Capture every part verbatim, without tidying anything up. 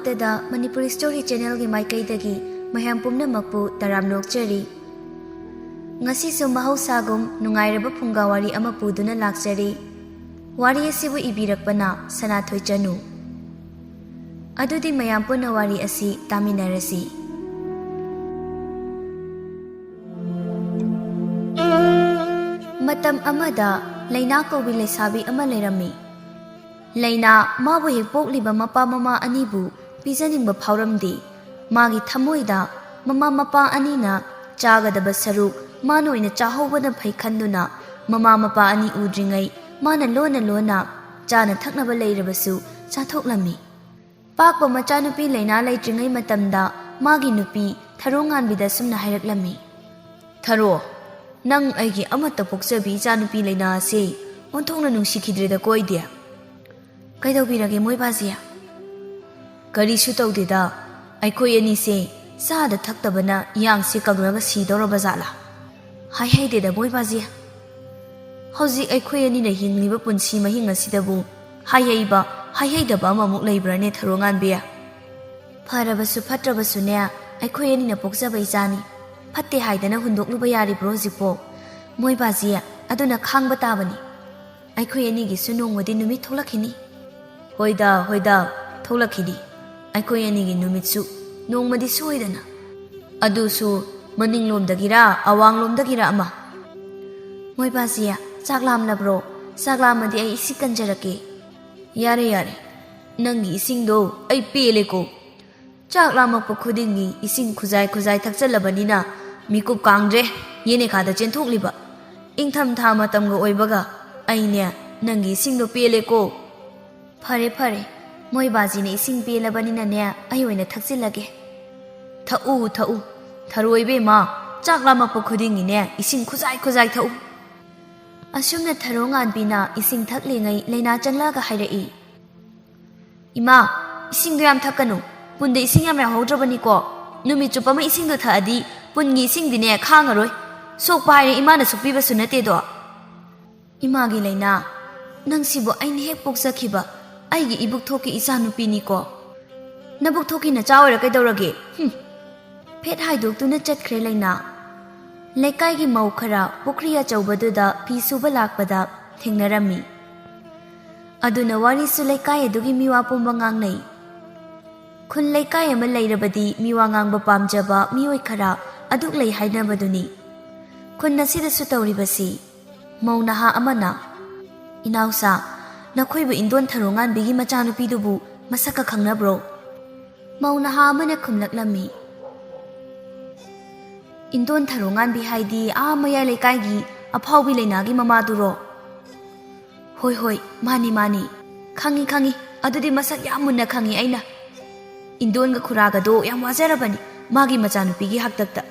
ꯇꯗ ꯃꯅꯤꯄꯨꯔꯤ ꯁ꯭ꯇꯣꯔꯤ ꯆꯦꯅꯦꯜꯒꯤ ꯃꯥꯏꯀꯩꯗꯒꯤ ꯃꯌꯥꯝ ꯄꯨꯝꯅꯃꯛꯄꯨ ꯇꯔꯥꯝꯅ ꯑꯣꯛꯆꯔꯤ꯫ ꯉꯁꯤꯁꯨ ꯃꯍꯧꯁꯥꯒꯨꯝ ꯅꯨꯡꯉꯥꯏꯔꯕ ꯐꯨꯡꯒꯥ ꯋꯥꯔꯤ ꯑꯃ ꯄꯨꯗꯨꯅ ꯂꯥꯛꯆꯔꯤ꯫ ꯋꯥꯔꯤ ꯑꯁꯤꯕꯨ ꯏꯕꯤꯔꯛꯄꯅ ꯁꯅꯥꯊꯣꯏ ꯆꯅꯨ꯫ ꯑꯗꯨꯗꯤ ꯃꯌꯥꯝ ꯄꯨꯟꯅ ꯋꯥꯔꯤ ꯑꯁꯤ ꯇꯥꯃꯤꯟꯅꯔꯁꯤ꯫ ꯃꯇꯝ ꯑꯃꯗ ꯂꯩꯅꯥ ꯀꯧꯕꯤ ꯂꯩꯁꯥꯕꯤ ꯑꯃ ꯂꯩꯔꯝꯃꯤ꯫ ꯂꯩꯅꯥ ꯃꯥꯕꯨ ꯍꯦꯛ ꯄꯣꯛꯂꯤꯕ ꯃꯄꯥ ꯃꯃꯥ ꯑꯅꯤꯕꯨ ꯄꯤꯖꯅꯤꯡꯕ ꯐꯥꯎꯔꯝꯗꯦ꯫ ꯃꯥꯒꯤ ꯊꯃꯣꯏꯗ ꯃꯃꯥ ꯃꯄꯥ ꯑꯅꯤꯅ ꯆꯥꯒꯗꯕ ꯁꯔꯨꯛ ꯃꯥꯅ ꯑꯣꯏꯅ ꯆꯥꯍꯧꯕꯅ ꯐꯩ ꯈꯟꯗꯨꯅ, ꯃꯃꯥ ꯃꯄꯥ ꯑꯅꯤ ꯎꯗ꯭ꯔꯤꯉꯩ ꯃꯥꯅ ꯂꯣꯟꯅ ꯂꯣꯟꯅ ꯆꯥꯅ ꯊꯛꯅꯕ ꯂꯩꯔꯕꯁꯨ ꯆꯥꯊꯣꯛꯂꯝꯃꯤ꯫ ꯄꯥꯛꯄ ꯃꯆꯥꯅꯨꯄꯤ ꯂꯩꯅꯥ ꯂꯩꯇ꯭ꯔꯤꯉꯩ ꯃꯇꯝꯗ ꯃꯥꯒꯤ ꯅꯨꯄꯤ ꯊꯔꯣ ꯉꯥꯟꯕꯤꯗ ꯑꯁꯨꯝꯅ ꯍꯥꯏꯔꯛꯂꯝꯃꯤ, "ꯊꯔꯣ, ꯅꯪ ꯑꯩꯒꯤ ꯑꯃꯠꯇ ꯄꯣꯛꯆꯕꯤ ꯏꯆꯥꯅꯨꯄꯤ ꯂꯩꯅꯥ ꯑꯁꯤ ꯑꯣꯟꯊꯣꯛꯅ ꯅꯨꯡꯁꯤꯈꯤꯗ꯭ꯔꯦꯗꯀꯣ ꯑꯩꯗꯤ꯫" "ꯀꯩꯗꯧꯕꯤꯔꯒꯦ ꯃꯣꯏꯕꯥꯖꯤ?" "ꯀꯔꯤꯁꯨ ꯇꯧꯗꯦꯗ, ꯑꯩꯈꯣꯏ ꯑꯅꯤꯁꯦ ꯆꯥꯗ ꯊꯛꯇꯕꯅ ꯏꯌꯥꯡꯁꯦ ꯀꯪꯂꯒ ꯁꯤꯗꯧꯔꯕ ꯖꯥꯠꯂꯥ?" "ꯍꯥꯏꯍꯩꯗꯦꯗ ꯃꯣꯏꯕꯥꯖꯤ, ꯍꯧꯖꯤꯛ ꯑꯩꯈꯣꯏ ꯑꯅꯤꯅ ꯍꯤꯡꯂꯤꯕ ꯄꯨꯟꯁꯤ ꯃꯍꯤꯡ ꯑꯁꯤꯗꯕꯨ ꯍꯥꯏꯍꯩꯕ ꯍꯥꯏꯍꯩꯗꯕ ꯑꯃꯃꯨꯛ ꯂꯩꯕ꯭ꯔꯥꯅꯦ ꯊꯔꯣ ꯉꯥꯟꯕꯤ?" "ꯐꯔꯕꯁꯨ ꯐꯠꯇ꯭ꯔꯕꯁꯨꯅꯦ, ꯑꯩꯈꯣꯏ ꯑꯅꯤꯅ ꯄꯣꯛꯆꯕ ꯏꯆꯥꯅꯤ꯫ ꯐꯠꯇꯦ ꯍꯥꯏꯗꯅ ꯍꯨꯟꯗꯣꯛꯂꯨꯕ ꯌꯥꯔꯤꯕ꯭ꯔꯣ ꯍꯧꯖꯤꯛꯄꯣ? ꯃꯣꯏꯕꯥꯖꯤ, ꯑꯗꯨꯅ ꯈꯥꯡꯕ ꯇꯥꯕꯅꯤ꯫ ꯑꯩꯈꯣꯏ ꯑꯅꯤꯒꯤꯁꯨ ꯅꯣꯡꯃꯗꯤ ꯅꯨꯃꯤꯠ ꯊꯣꯛꯂꯛꯈꯤꯅꯤ꯫" "ꯍꯣꯏꯗ, ꯍꯣꯏꯗ, ꯊꯣꯛꯂꯛꯈꯤꯅꯤ꯫ ꯑꯩꯈꯣꯏ ꯑꯅꯤꯒꯤ ꯅꯨꯃꯤꯠꯁꯨ ꯅꯣꯡꯃꯗꯤ ꯁꯣꯏꯗꯅ꯫ ꯑꯗꯨꯁꯨ ꯃꯅꯤꯡꯂꯣꯝꯗꯒꯤꯔ ꯑꯋꯥꯡꯂꯣꯝꯗꯒꯤꯔ ꯑꯃ꯫" "ꯃꯣꯏꯕꯥꯖꯤ, ꯆꯥꯛ ꯂꯥꯝꯂꯕ꯭ꯔꯣ? ꯆꯥꯛ ꯂꯥꯝꯃꯗꯤ ꯑꯩ ꯏꯁꯤꯡ ꯀꯟꯖꯔꯛꯀꯦ꯫" "ꯌꯥꯔꯦ, ꯌꯥꯔꯦ, ꯅꯪꯒꯤ ꯏꯁꯤꯡꯗꯣ ꯑꯩ ꯄꯦꯜꯂꯦꯀꯣ꯫ ꯆꯥꯛ ꯂꯥꯝꯃꯛꯄ ꯈꯨꯗꯤꯡꯒꯤ ꯏꯁꯤꯡ ꯈꯨꯖꯥꯏ ꯈꯨꯖꯥꯏ ꯊꯛꯆꯜꯂꯕꯅꯤꯅ ꯃꯤꯀꯨꯞ ꯀꯥꯡꯗ꯭ꯔꯦ, ꯌꯦꯅꯦꯈꯥꯗ ꯆꯦꯟꯊꯣꯛꯂꯤꯕ꯫ ꯏꯪꯊꯝꯊꯥ ꯃꯇꯝꯒ ꯑꯣꯏꯕꯒ ꯑꯩꯅꯦ ꯅꯪꯒꯤ ꯏꯁꯤꯡꯗꯣ ꯄꯦꯜꯂꯦꯀꯣ꯫" "ꯐꯔꯦ, ꯐꯔꯦ, ꯃꯣꯏꯕꯥꯖꯤꯅ ꯏꯁꯤꯡ ꯄꯦꯜꯂꯕꯅꯤꯅꯅꯦ ꯑꯩ ꯑꯣꯏꯅ ꯊꯛꯆꯤꯜꯂꯒꯦ꯫" "ꯊꯛꯎ, ꯊꯛꯎ, ꯊꯔꯣ ꯏꯕꯦꯝꯃ, ꯆꯥꯛ ꯂꯥꯝꯃꯛꯄ ꯈꯨꯗꯤꯡꯒꯤꯅꯦ ꯏꯁꯤꯡ ꯈꯨꯖꯥꯏ ꯈꯨꯖꯥꯏ ꯊꯛꯎ꯫" ꯑꯁꯨꯝꯅ ꯊꯔꯣ ꯉꯥꯟꯕꯤꯅ ꯏꯁꯤꯡ ꯊꯛꯂꯤꯉꯩ ꯂꯩꯅꯥ ꯆꯪꯂꯛꯑꯒ ꯍꯥꯏꯔꯛꯏ, "ꯏꯃꯥ, ꯏꯁꯤꯡꯗꯣ ꯌꯥꯝ ꯊꯛꯀꯅꯨ꯫ ꯄꯨꯟꯗ ꯏꯁꯤꯡ ꯌꯥꯝ ꯌꯥꯎꯍꯧꯗ꯭ꯔꯕꯅꯤꯀꯣ꯫ ꯅꯨꯃꯤꯠ ꯆꯨꯞꯄ ꯑꯃ ꯏꯁꯤꯡꯗꯣ ꯊꯛꯑꯗꯤ ꯄꯨꯟꯒꯤ ꯏꯁꯤꯡꯗꯤꯅꯦ ꯈꯥꯡꯉꯔꯣꯏ꯫ ꯁꯣꯛꯄ ꯍꯥꯏꯔꯦ ꯏꯃꯥꯅ ꯁꯣꯛꯄꯤꯕꯁꯨ ꯅꯠꯇꯦꯗꯣ꯫" "ꯏꯃꯥꯒꯤ ꯂꯩꯅꯥ, ꯅꯪꯁꯤꯕꯨ ꯑꯩꯅ ꯍꯦꯛ ꯄꯣꯛꯆꯈꯤꯕ ꯑꯩꯒꯤ ꯏꯕꯨꯛꯊꯣꯛꯀꯤ ꯏꯆꯥꯅꯨꯄꯤꯅꯤꯀꯣ꯫" "ꯅꯕꯨꯛ ꯊꯣꯛꯀꯤ ꯅꯆꯥ ꯑꯣꯏꯔ ꯀꯩꯗꯧꯔꯒꯦ? ꯍꯨꯝ!" ꯐꯦꯠ ꯍꯥꯏꯗꯣꯛꯇꯨꯅ ꯆꯠꯈ꯭ꯔꯦ ꯂꯩꯅꯥ꯫ ꯂꯩꯀꯥꯏꯒꯤ ꯃꯧ ꯈꯔ ꯄꯨꯈ꯭ꯔꯤ ꯑꯆꯧꯕꯗꯨꯗ ꯐꯤ ꯁꯨꯕ ꯂꯥꯛꯄꯗ ꯊꯦꯡꯅꯔꯝꯃꯤ꯫ ꯑꯗꯨꯅ ꯋꯥꯔꯤꯁꯨ ꯂꯩꯀꯥꯏ ꯑꯗꯨꯒꯤ ꯃꯤꯋꯥ ꯄꯨꯝꯕ ꯉꯥꯡꯅꯩ꯫ ꯈꯨꯟ ꯂꯩꯀꯥꯏ ꯑꯃ ꯂꯩꯔꯕꯗꯤ ꯃꯤꯋꯥ ꯉꯥꯡꯕ ꯄꯥꯝꯖꯕ ꯃꯤꯑꯣꯏ ꯈꯔ ꯑꯗꯨꯛ ꯂꯩ ꯍꯥꯏꯅꯕꯗꯨꯅꯤ꯫ ꯈꯨꯟ ꯑꯁꯤꯗꯁꯨ ꯇꯧꯔꯤꯕꯁꯤ꯫ ꯃꯧ ꯅꯍꯥ ꯑꯃꯅ, "ꯏꯅꯥꯎꯆꯥ, ꯅꯈꯣꯏꯕꯨ ꯏꯟꯗꯣꯟ ꯊꯔꯣꯉꯥꯟꯕꯤꯒꯤ ꯃꯆꯥꯅꯨꯄꯤꯗꯨꯕꯨ ꯃꯁꯛꯀ ꯈꯪꯅꯕ꯭ꯔꯣ?" ꯃꯧ ꯅꯍꯥ ꯑꯃꯅ ꯈꯨꯝꯂꯛꯂꯝꯃꯤ, "ꯏꯟꯗꯣꯟ ꯊꯔꯣꯉꯥꯟꯕꯤ ꯍꯥꯏꯗꯤ ꯑꯥ ꯃꯌꯥꯏ ꯂꯩꯀꯥꯏꯒꯤ ꯑꯐꯥꯎꯕꯤ ꯂꯩꯅꯥꯒꯤ ꯃꯃꯥꯗꯨꯔꯣ?" "ꯍꯣꯏ, ꯍꯣꯏ, ꯃꯥꯅꯤ, ꯃꯥꯅꯤ꯫ ꯈꯪꯉꯤ, ꯈꯪꯉꯤ꯫ ꯑꯗꯨꯗꯤ ꯃꯁꯛ ꯌꯥꯝ ꯃꯨꯟꯅ ꯈꯪꯉꯤ ꯑꯩꯅ꯫ ꯏꯟꯗꯣꯟꯒ ꯈꯨꯔꯥꯒꯗꯣ ꯌꯥꯝ ꯋꯥꯖꯔꯕꯅꯤ ꯃꯥꯒꯤ ꯃꯆꯥꯅꯨꯄꯤꯒꯤ ꯍꯥꯛꯇꯛꯇ꯫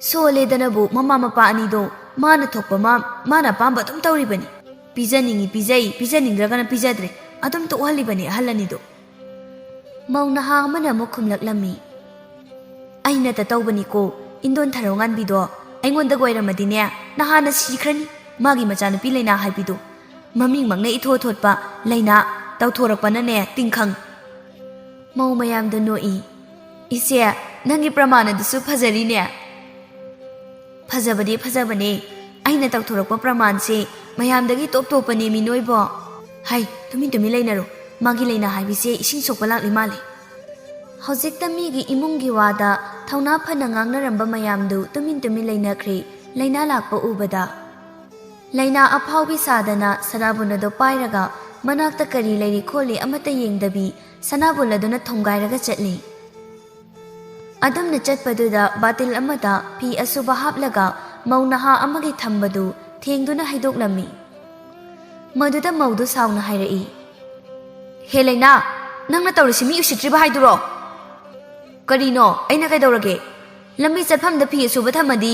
ꯁꯣꯜꯂꯦꯗꯅꯕꯨ ꯃꯃꯥ ꯃꯄꯥ ꯑꯅꯤꯗꯣ ꯃꯥꯅ ꯊꯣꯛꯄ ꯃꯥ, ꯃꯥꯅ ꯑꯄꯥꯝꯕ ꯑꯗꯨꯝ ꯇꯧꯔꯤꯕꯅꯤ꯫ ꯄꯤꯖꯅꯤꯡꯉꯤ ꯄꯤꯖꯩ, ꯄꯤꯖꯅꯤꯡꯗ꯭ꯔꯒꯅ ꯄꯤꯖꯗ꯭ꯔꯦ꯫ ꯑꯗꯨꯝ ꯇꯣꯛꯍꯜꯂꯤꯕꯅꯤ ꯑꯍꯜ ꯑꯅꯤꯗꯣ꯫" ꯃꯧ ꯅꯍꯥ ꯑꯃꯅ ꯑꯃꯨꯛ ꯈꯨꯝꯂꯛꯂꯝꯃꯤ, "ꯑꯩꯅꯇ ꯇꯧꯕꯅꯤꯀꯣ, ꯏꯟꯗꯣꯟ ꯊꯔꯣꯉꯥꯟꯕꯤꯗꯣ ꯑꯩꯉꯣꯟꯗꯒ ꯑꯣꯏꯔꯝꯃꯗꯤꯅꯦ, ꯅꯍꯥꯟꯅ ꯁꯤꯈ꯭ꯔꯅꯤ, ꯃꯥꯒꯤ ꯃꯆꯥꯅꯨꯄꯤ ꯂꯩꯅꯥ ꯍꯥꯏꯕꯤꯗꯣ꯫ ꯃꯃꯤꯡꯃꯛꯅ ꯏꯊꯣ ꯊꯣꯠꯄ ꯂꯩꯅꯥ ꯇꯧꯊꯣꯔꯛꯄꯅꯅꯦ, ꯇꯤꯡꯈꯪ꯫" ꯃꯧ ꯃꯌꯥꯝꯗꯣ ꯅꯣꯛꯏ꯫ "ꯏꯆꯦ, ꯅꯪꯒꯤ ꯄ꯭ꯔꯃꯥꯟ ꯑꯗꯨꯁꯨ ꯐꯖꯔꯤꯅꯦ꯫" "ꯐꯖꯕꯗꯤ ꯐꯖꯕꯅꯦ꯫ ꯑꯩꯅ ꯇꯧꯊꯣꯔꯛꯄ ꯄ꯭ꯔꯃꯥꯟꯁꯦ ꯃꯌꯥꯝꯗꯒꯤ ꯇꯣꯞ ꯇꯣꯞꯄꯅꯦ ꯃꯤ ꯅꯣꯏꯕꯣ꯫" "ꯍꯩ, ꯇꯨꯃꯤꯟ ꯇꯨꯃꯤꯟ ꯂꯩꯅꯔꯣ꯫ ꯃꯥꯒꯤ ꯂꯩꯅꯥ ꯍꯥꯏꯕꯤꯁꯦ ꯏꯁꯤꯡ ꯁꯣꯛꯄ ꯂꯥꯛꯂꯤ ꯃꯥꯜꯂꯦ꯫" ꯍꯧꯖꯤꯛꯇ ꯃꯤꯒꯤ ꯏꯃꯨꯡꯒꯤ ꯋꯥꯗ ꯊꯧꯅꯥ ꯐꯅ ꯉꯥꯡꯅꯔꯝꯕ ꯃꯌꯥꯝꯗꯨ ꯇꯨꯃꯤꯟ ꯇꯨꯃꯤꯟ ꯂꯩꯅꯈ꯭ꯔꯦ, ꯂꯩꯅꯥ ꯂꯥꯛꯄ ꯎꯕꯗ꯫ ꯂꯩꯅꯥ ꯑꯐꯥꯎꯕꯤ ꯁꯥꯗꯅ ꯁꯅꯥꯕꯨꯟ ꯑꯗꯨ ꯄꯥꯏꯔꯒ ꯃꯅꯥꯛꯇ ꯀꯔꯤ ꯂꯩꯔꯤ ꯈꯣꯠꯂꯤ ꯑꯃꯠꯇ ꯌꯦꯡꯗꯕꯤ ꯁꯅꯥꯕꯨꯟ ꯑꯗꯨꯅ ꯊꯣꯡꯒꯥꯏꯔꯒ ꯆꯠꯂꯤ꯫ ꯑꯗꯨꯝꯅ ꯆꯠꯄꯗꯨꯗ ꯕꯥꯇꯤꯜ ꯑꯃꯗ ꯐꯤ ꯑꯁꯨꯕ ꯍꯥꯞꯂꯒ ꯃꯧ ꯅꯍꯥ ꯑꯃꯒꯤ ꯊꯝꯕꯗꯨ ꯊꯦꯡꯗꯨꯅ ꯍꯩꯗꯣꯛꯂꯝꯃꯤ꯫ ꯃꯗꯨꯗ ꯃꯧꯗꯨ ꯁꯥꯎꯅ ꯍꯥꯏꯔꯛꯏ, "ꯍꯦ ꯂꯩꯅꯥ, ꯅꯪꯅ ꯇꯧꯔꯤꯁꯤ ꯃꯤ ꯎꯁꯤꯠꯇ꯭ꯔꯤꯕ ꯍꯥꯏꯗꯨꯔꯣ?" "ꯀꯔꯤꯅꯣ? ꯑꯩꯅ ꯀꯩꯗꯧꯔꯒꯦ? ꯂꯝꯕꯤ ꯆꯠꯐꯝꯗ ꯐꯤ ꯑꯁꯨꯕ ꯊꯝꯃꯗꯤ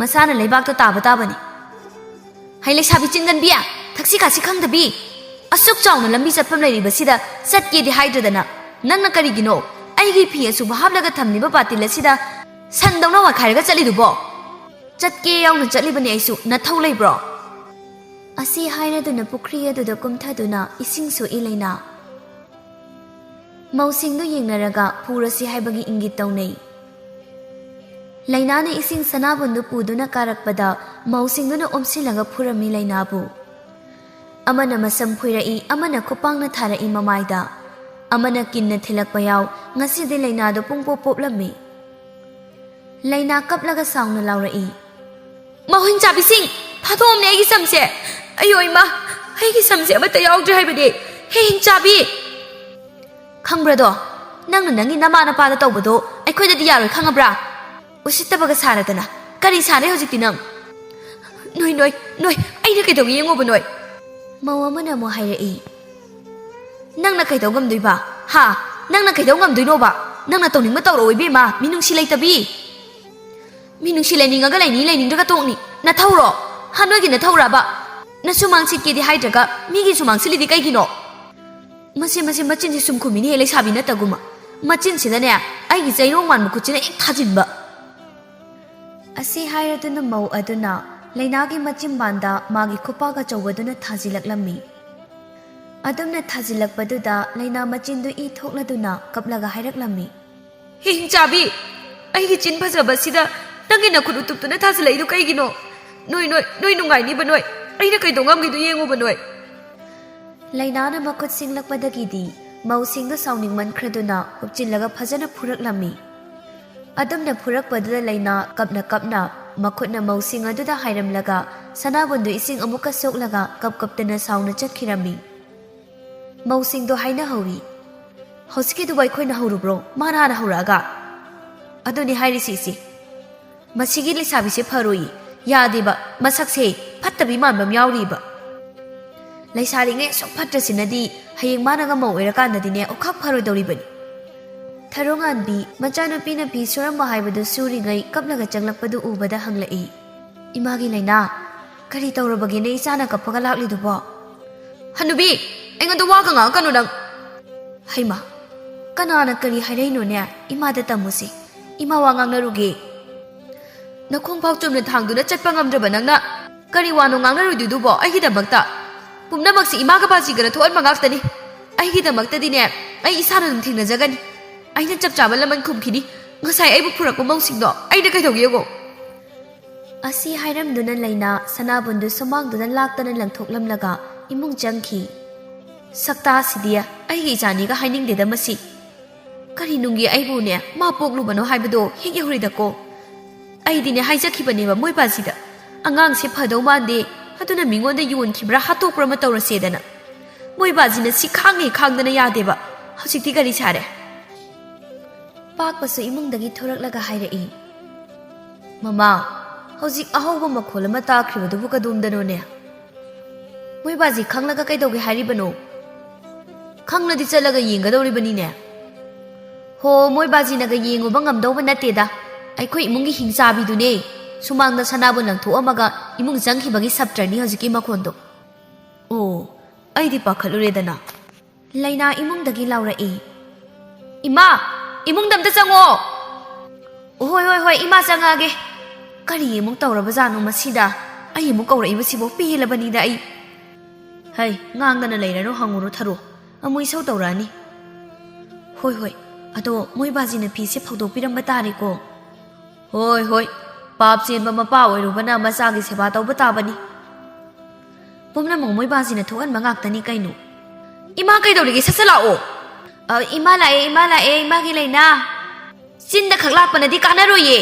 ꯃꯁꯥꯅ ꯂꯩꯕꯥꯛꯇ ꯇꯥꯕ ꯇꯥꯕꯅꯤ꯫" "ꯍꯩ ꯂꯩꯁꯥꯕꯤ ꯆꯤꯟꯒꯟꯕꯤ, ꯊꯛꯁꯤ ꯈꯥꯁꯤ ꯈꯪꯗꯕꯤ, ꯑꯁꯨꯛ ꯆꯥꯎꯅ ꯂꯝꯕꯤ ꯆꯠꯐꯝ ꯂꯩꯔꯤꯕꯁꯤꯗ ꯆꯠꯀꯦꯗꯤ ꯍꯥꯏꯗ꯭ꯔꯗꯅ ꯅꯪꯅ ꯀꯔꯤꯒꯤꯅꯣ ꯑꯩꯒꯤ ꯐꯤ ꯑꯁꯨꯕ ꯍꯥꯞꯂꯒ ꯊꯝꯂꯤꯕ ꯕꯥꯇꯤꯜ ꯑꯁꯤꯗ ꯁꯟꯗꯧꯅ ꯋꯥꯏꯈꯥꯏꯔꯒ ꯆꯠꯂꯤꯗꯨꯕꯣ?" "ꯆꯠꯀꯦ ꯌꯥꯎꯅ ꯆꯠꯂꯤꯕꯅꯤ ꯑꯩꯁꯨ, ꯅꯊꯧ ꯂꯩꯕ꯭ꯔꯣ?" ꯑꯁꯤ ꯍꯥꯏꯔꯗꯨꯅ ꯄꯨꯈ꯭ꯔꯤ ꯑꯗꯨꯗ ꯀꯨꯝꯊꯗꯨꯅ ꯏꯁꯤꯡ ꯁꯣꯛꯏ ꯂꯩꯅꯥ꯫ ꯃꯧꯁꯤꯡꯗꯨ ꯌꯦꯡꯅꯔꯒ ꯐꯨꯔꯁꯤ ꯍꯥꯏꯕꯒꯤ ꯏꯪꯒꯤꯠ ꯇꯧꯅꯩ꯫ ꯂꯩꯅꯥꯅ ꯏꯁꯤꯡ ꯁꯅꯥꯕꯨꯟꯗꯨ ꯄꯨꯗꯨꯅ ꯀꯥꯔꯛꯄꯗ ꯃꯧꯁꯤꯡꯗꯨꯅ ꯑꯣꯝꯁꯤꯜꯂꯒ ꯐꯨꯔꯝꯃꯤ ꯂꯩꯅꯥꯕꯨ꯫ ꯑꯃꯅ ꯃꯁꯝ ꯐꯣꯏꯔꯛꯏ, ꯑꯃꯅ ꯈꯨꯄꯥꯡꯅ ꯊꯥꯔꯛꯏ ꯃꯃꯥꯏꯗ, ꯑꯃꯅ ꯀꯤꯟꯅ ꯊꯤꯜꯂꯛꯄ ꯌꯥꯎ꯫ ꯉꯁꯤꯗꯤ ꯂꯩꯅꯥꯗꯨ ꯄꯨꯡꯄꯣꯞ ꯄꯣꯞꯂꯝꯃꯤ꯫ ꯂꯩꯅꯥ ꯀꯞꯂꯒ ꯁꯥꯎꯅ ꯂꯥꯎꯔꯛꯏ, "ꯃꯍꯨꯟ ꯆꯥꯕꯤꯁꯤꯡ, ꯐꯥꯗꯣꯛꯑꯝꯅꯦ ꯑꯩꯒꯤ ꯁꯝꯁꯦ꯫ ꯑꯌꯣ ꯏꯃꯥ, ꯑꯩꯒꯤ ꯁꯝꯁꯦ ꯑꯃꯠꯇ ꯌꯥꯎꯗ꯭ꯔꯦ ꯍꯥꯏꯕꯅꯦ꯫ ꯍꯦ ꯍꯤꯡꯆꯥꯕꯤ!" "ꯈꯪꯕ꯭ꯔꯗꯣ? ꯅꯪꯅ ꯅꯪꯒꯤ ꯅꯃꯥ ꯅꯄꯥꯗ ꯇꯧꯕꯗꯣ ꯑꯩꯈꯣꯏꯗꯗꯤ ꯌꯥꯔꯣꯏ, ꯈꯪꯉꯕ꯭ꯔꯥ? ꯎꯁꯤꯠꯇꯕꯒ ꯁꯥꯔꯗꯅ꯫ ꯀꯔꯤ ꯁꯥꯔꯦ ꯍꯧꯖꯤꯛꯇꯤ ꯅꯪ?" "ꯅꯣꯏ, ꯅꯣꯏ, ꯅꯣꯏ, ꯑꯩꯅ ꯀꯩꯗꯧꯒꯦ ꯌꯦꯡꯉꯣꯕ ꯅꯣꯏ꯫" ꯃꯧ ꯑꯃꯅ ꯑꯃꯨꯛ ꯍꯥꯏꯔꯛꯏ, "ꯅꯪꯅ ꯀꯩꯗꯧ ꯉꯝꯗꯣꯏꯕ? ꯍꯥ? ꯅꯪꯅ ꯀꯩꯗꯧ ꯉꯝꯗꯣꯏꯅꯣꯕ? ꯅꯪꯅ ꯇꯧꯅꯤꯡꯕ ꯇꯧꯔꯛꯑꯣ ꯏꯕꯦꯝꯃ, ꯃꯤꯅꯨꯡꯁꯤ ꯂꯩꯇꯕꯤ꯫ ꯃꯤꯅꯨꯡꯁꯤ ꯂꯩꯅꯤꯡꯉꯒ ꯂꯩꯅꯤ, ꯂꯩꯅꯤꯡꯗ꯭ꯔꯒ ꯇꯣꯛꯅꯤ꯫ ꯅꯊꯧꯔꯣ? ꯍꯥ, ꯅꯣꯏꯒꯤ ꯅꯊꯧꯔꯕ? ꯅꯁꯨꯃꯥꯡ ꯁꯤꯠꯀꯦꯗꯤ ꯍꯥꯏꯗ꯭ꯔꯒ ꯃꯤꯒꯤ ꯁꯨꯃꯥꯡ ꯁꯤꯠꯂꯤꯗꯤ ꯀꯩꯒꯤꯅꯣ?" ꯃꯁꯤ, ꯃꯁꯤ ꯃꯆꯤꯟꯁꯤ ꯁꯨꯝ ꯈꯨꯝꯃꯤꯅꯦꯍꯦ, ꯂꯩꯁꯥꯕꯤ ꯅꯠꯇꯒꯨꯝꯕ꯫ ꯃꯆꯤꯟꯁꯤꯗꯅꯦ ꯑꯩꯒꯤ ꯆꯩꯔꯣꯡ ꯃꯥꯟꯕ ꯈꯨꯠꯁꯤꯅ ꯍꯦꯛ ꯊꯥꯖꯤꯟꯕ꯫ ꯑꯁꯤ ꯍꯥꯏꯔꯗꯨꯅ ꯃꯧ ꯑꯗꯨꯅ ꯂꯩꯅꯥꯒꯤ ꯃꯆꯤꯟꯕꯥꯟꯗ ꯃꯥꯒꯤ ꯈꯨꯄꯥꯛꯒ ꯆꯧꯕꯗꯨꯅ ꯊꯥꯖꯤꯜꯂꯛꯂꯝꯃꯤ꯫ ꯑꯗꯨꯝꯅ ꯊꯥꯖꯤꯜꯂꯛꯄꯗꯨꯗ ꯂꯩꯅꯥ ꯃꯆꯤꯟꯗꯨ ꯏ ꯊꯣꯛꯂꯗꯨꯅ ꯀꯞꯂꯒ ꯍꯥꯏꯔꯛꯂꯝꯃꯤ, "ꯍꯦ ꯍꯤꯡꯆꯥꯕꯤ, ꯑꯩꯒꯤ ꯆꯤꯟ ꯐꯖꯕꯁꯤꯗ ꯅꯪꯒꯤ ꯅꯈꯨꯠ ꯎꯇꯨꯞꯇꯨꯅ ꯊꯥꯖꯤꯜꯂꯛꯏꯗꯨ ꯀꯩꯒꯤꯅꯣ? ꯅꯣꯏ, ꯅꯣꯏ, ꯅꯣꯏ ꯅꯨꯡꯉꯥꯏꯅꯤꯕ ꯅꯣꯏ꯫ ꯑꯩꯅ ꯀꯩꯗꯧ ꯉꯝꯒꯦꯗꯨ ꯌꯦꯡꯉꯨꯕ ꯅꯣꯏ꯫" ꯂꯩꯅꯥꯅ ꯃꯈꯨꯠ ꯁꯤꯡꯂꯛꯄꯗꯒꯤꯗꯤ ꯃꯧꯁꯤꯡꯗꯨ ꯁꯥꯎꯅꯤꯡꯃꯟꯈ꯭ꯔꯗꯨꯅ ꯍꯨꯞꯆꯤꯜꯂꯒ ꯐꯖꯅ ꯐꯨꯔꯛꯂꯝꯃꯤ꯫ ꯑꯗꯨꯝꯅ ꯐꯨꯔꯛꯄꯗꯨꯗ ꯂꯩꯅꯥ ꯀꯞꯅ ꯀꯞꯅ ꯃꯈꯨꯠꯅ ꯃꯧꯁꯤꯡ ꯑꯗꯨꯗ ꯍꯥꯏꯔꯝꯂꯒ ꯁꯅꯥꯕꯨꯟꯗꯨ ꯏꯁꯤꯡ ꯑꯃꯨꯛꯀ ꯁꯣꯛꯂꯒ ꯀꯞ ꯀꯞꯇꯅ ꯁꯥꯎꯅ ꯆꯠꯈꯤꯔꯝꯃꯤ꯫ ꯃꯧꯁꯤꯡꯗꯣ ꯍꯥꯏꯅꯍꯧꯔꯤ, "ꯍꯧꯖꯤꯛꯀꯤꯗꯨꯕꯨ ꯑꯩꯈꯣꯏꯅ ꯍꯧꯔꯨꯕ꯭ꯔꯣ? ꯃꯥꯅ ꯍꯥꯟꯅ ꯍꯧꯔꯛꯑꯒ?" "ꯑꯗꯨꯅꯤ ꯍꯥꯏꯔꯤꯁꯤ, ꯏꯆꯦ꯫ ꯃꯁꯤꯒꯤ ꯂꯩꯁꯥꯕꯤꯁꯦ ꯐꯔꯣꯏꯌꯦ꯫ ꯌꯥꯗꯦꯕ, ꯃꯁꯛꯁꯦ ꯐꯠꯇꯕꯤ ꯃꯥꯟꯕ ꯑꯃ ꯌꯥꯎꯔꯤꯕ꯫ ꯂꯩꯁꯥꯔꯤꯉꯩ ꯑꯁꯨꯛ ꯐꯠꯇ꯭ꯔꯁꯤꯅꯗꯤ ꯍꯌꯦꯡ ꯃꯥꯅꯒ ꯃꯧ ꯑꯣꯏꯔꯀꯥꯟꯗꯗꯤꯅꯦ ꯑꯣꯈꯥꯛ ꯐꯔꯣꯏꯗꯧꯔꯤꯕꯅꯤ꯫" ꯊꯔꯣꯉꯥꯟꯕꯤ ꯃꯆꯥꯅꯨꯄꯤꯅ ꯐꯤ ꯁꯨꯔꯝꯕ ꯍꯥꯏꯕꯗꯨ ꯁꯨꯔꯤꯉꯩ ꯀꯞꯂꯒ ꯆꯪꯂꯛꯄꯗꯨ ꯎꯕꯗ ꯍꯪꯂꯛꯏ, "ꯏꯃꯥꯒꯤ ꯂꯩꯅꯥ, ꯀꯔꯤ ꯇꯧꯔꯕꯒꯦꯅꯦ ꯏꯆꯥꯅ ꯀꯞꯄꯒ ꯂꯥꯛꯂꯤꯗꯨꯕꯣ?" "ꯍꯅꯨꯕꯤ, ꯑꯩꯉꯣꯟꯗ ꯋꯥꯒ ꯉꯥꯡꯉꯛꯀꯅꯨ ꯅꯪ꯫" "ꯍꯩꯃꯥ, ꯀꯅꯥꯅ ꯀꯔꯤ ꯍꯥꯏꯔꯛꯏꯅꯣꯅꯦ? ꯏꯃꯥꯗ ꯇꯝꯃꯨꯁꯦ, ꯏꯃꯥ ꯋꯥ ꯉꯥꯡꯅꯔꯨꯒꯦ꯫" "ꯅꯈꯣꯡ ꯐꯥꯎ ꯆꯨꯝꯅ ꯊꯥꯡꯗꯨꯅ ꯆꯠꯄ ꯉꯝꯗ꯭ꯔꯕ ꯅꯪꯅ ꯀꯔꯤ ꯋꯥꯅꯣ ꯉꯥꯡꯅꯔꯨꯗꯣꯏꯗꯨꯕꯣ ꯑꯩꯒꯤꯗꯃꯛꯇ? ꯄꯨꯝꯅꯃꯛꯁꯤ ꯏꯃꯥꯒ ꯕꯥꯖꯤꯒꯅ ꯊꯣꯛꯍꯟꯕ ꯉꯥꯛꯇꯅꯤ꯫ ꯑꯩꯒꯤꯗꯃꯛꯇꯗꯤꯅꯦ, ꯑꯩ ꯏꯁꯥꯅ ꯑꯗꯨꯝ ꯊꯦꯡꯅꯖꯒꯅꯤ꯫ ꯑꯩꯅ ꯆꯞ ꯆꯥꯕ ꯂꯃꯟ ꯈꯨꯝꯈꯤꯅꯤ꯫ ꯉꯁꯥꯏ ꯑꯩꯕꯨ ꯐꯨꯔꯛꯄ ꯃꯧꯁꯤꯡꯗꯣ ꯑꯩꯅ ꯀꯩꯗꯧꯒꯦ ꯌꯦꯡꯉꯣ꯫ ꯑꯁꯤ ꯍꯥꯏꯔꯝꯗꯨꯅ ꯂꯩꯅꯥ ꯁꯅꯥꯕꯨꯟꯗꯨ ꯁꯨꯃꯥꯡꯗꯨꯗ ꯂꯥꯛꯇꯅ ꯂꯪꯊꯣꯛꯂꯝꯂꯒ ꯏꯃꯨꯡ ꯆꯪꯈꯤ꯫ ꯁꯛꯇꯥꯁꯤꯗꯤ ꯑꯩꯒꯤ ꯏꯆꯥꯅꯤꯒ ꯍꯥꯏꯅꯤꯡꯗꯦꯗ ꯃꯁꯤ꯫ ꯀꯔꯤ ꯅꯨꯡꯒꯤ ꯑꯩꯕꯨꯅꯦ ꯃꯥ ꯄꯣꯛꯂꯨꯕꯅꯣ ꯍꯥꯏꯕꯗꯣ ꯍꯦꯛ ꯌꯧꯔꯤꯗꯀꯣ꯫ ꯑꯩꯗꯤꯅꯦ ꯍꯥꯏꯖꯈꯤꯕꯅꯦꯕ ꯃꯣꯏ ꯕꯥꯖꯤꯗ, "ꯑꯉꯥꯡꯁꯦ ꯐꯗꯧ ꯃꯥꯟꯗꯦ, ꯑꯗꯨꯅ ꯃꯤꯉꯣꯟꯗ ꯌꯣꯟꯈꯤꯕ꯭ꯔꯥ ꯍꯥꯠꯇꯣꯛꯄ꯭ꯔꯥ ꯑꯃ ꯇꯧꯔꯁꯦꯗꯅ"꯫ ꯃꯣꯏ ꯕꯥꯖꯤꯅ ꯁꯤ ꯈꯥꯡꯉꯦ ꯈꯥꯡꯗꯅ ꯌꯥꯗꯦꯕ꯫ ꯍꯧꯖꯤꯛꯇꯤ ꯀꯔꯤ ꯁꯥꯔꯦ? ꯄꯥꯛꯄꯁꯨ ꯏꯃꯨꯡꯗꯒꯤ ꯊꯣꯔꯛꯂꯒ ꯍꯥꯏꯔꯛꯏ, "ꯃꯃꯥ, ꯍꯧꯖꯤꯛ ꯑꯍꯧꯕ ꯃꯈꯣꯜ ꯑꯃ ꯇꯥꯈ꯭ꯔꯤꯕꯗꯨꯕꯨ ꯀꯗꯣꯝꯗꯅꯣꯅꯦ?" "ꯃꯣꯏ ꯕꯥꯖꯤ ꯈꯪꯂꯒ ꯀꯩꯗꯧꯒꯦ ꯍꯥꯏꯔꯤꯕꯅꯣ?" "ꯈꯪꯂꯗꯤ ꯆꯠꯂꯒ ꯌꯦꯡꯒꯗꯧꯔꯤꯕꯅꯤꯅꯦ"꯫ "ꯍꯣ, ꯃꯣꯏ ꯕꯥꯖꯤꯅꯒ ꯌꯦꯡꯉꯨꯕ ꯉꯝꯗꯧꯕ ꯅꯠꯇꯦꯗ꯫ ꯑꯩꯈꯣꯏ ꯏꯃꯨꯡꯒꯤ ꯍꯤꯡꯆꯥꯕꯤꯗꯨꯅꯦ꯫ ꯁꯨꯃꯥꯡꯗ ꯁꯅꯥꯕꯨꯟ ꯂꯪꯊꯣꯛꯑꯝꯃꯒ ꯏꯃꯨꯡ ꯆꯪꯈꯤꯕꯒꯤ ꯁꯞꯇꯔꯅꯤ ꯍꯧꯖꯤꯛꯀꯤ ꯃꯈꯣꯟꯗꯣ"꯫ "ꯑꯣ, ꯑꯩꯗꯤ ꯄꯥꯈꯠꯂꯨꯔꯦꯗꯅ"꯫ ꯂꯩꯅꯥ ꯏꯃꯨꯡꯗꯒꯤ ꯂꯥꯎꯔꯛꯏ, "ꯏꯃꯥ, ꯏꯃꯨꯡꯗ ꯑꯝꯇ ꯆꯪꯉꯣ"꯫ "ꯍꯣꯏ, ꯍꯣꯏ, ꯍꯣꯏ, ꯏꯃꯥ ꯆꯪꯉꯛꯑꯒꯦ"꯫ ꯀꯔꯤ ꯑꯃꯨꯛ ꯇꯧꯔꯕꯖꯥꯠꯅꯣ ꯃꯁꯤꯗ? ꯑꯩ ꯑꯃꯨꯛ ꯀꯧꯔꯛꯏꯕꯁꯤꯕꯨ ꯄꯦꯜꯂꯕꯅꯤꯗ ꯑꯩ꯫ "ꯍꯩ, ꯉꯥꯡꯗꯅ ꯂꯩꯔꯅꯨ, ꯍꯪꯉꯨꯔꯣ ꯊꯔꯣ꯫ ꯑꯃꯨꯛ ꯏꯁꯧ ꯇꯧꯔꯛꯑꯅꯤ"꯫ "ꯍꯣꯏ, ꯍꯣꯏ, ꯑꯗꯣ ꯃꯣꯏ ꯕꯥꯖꯤꯅ ꯐꯤꯁꯦ ꯐꯧꯗꯣꯛꯄꯤꯔꯝꯕ ꯇꯥꯔꯦꯀꯣ"꯫ "ꯍꯣꯏ, ꯍꯣꯏ, ꯄꯥꯞ ꯆꯦꯟꯕ ꯃꯄꯥ ꯑꯣꯏꯔꯨꯕꯅ ꯃꯆꯥꯒꯤ ꯁꯦꯕꯥ ꯇꯧꯕ ꯇꯥꯕꯅꯤ"꯫ "ꯄꯨꯝꯅꯃꯛ ꯃꯣꯏ ꯕꯥꯖꯤꯅ ꯊꯣꯛꯍꯟꯕ ꯉꯥꯛꯇꯅꯤ ꯀꯩꯅꯣ"꯫ "ꯏꯃꯥ ꯀꯩꯗꯧꯔꯤꯒꯦ? ꯁꯠ ꯁꯠ ꯂꯥꯛꯑꯣ"꯫ "ꯑ, ꯏꯃꯥ ꯂꯥꯛꯑꯦ, ꯏꯃꯥ ꯂꯥꯛꯑꯦ, ꯏꯃꯥꯒꯤ ꯂꯩꯅꯥ"꯫ ꯆꯤꯟꯗ ꯈꯛ ꯂꯥꯛꯄꯅꯗꯤ ꯀꯥꯟꯅꯔꯣꯏꯌꯦ꯫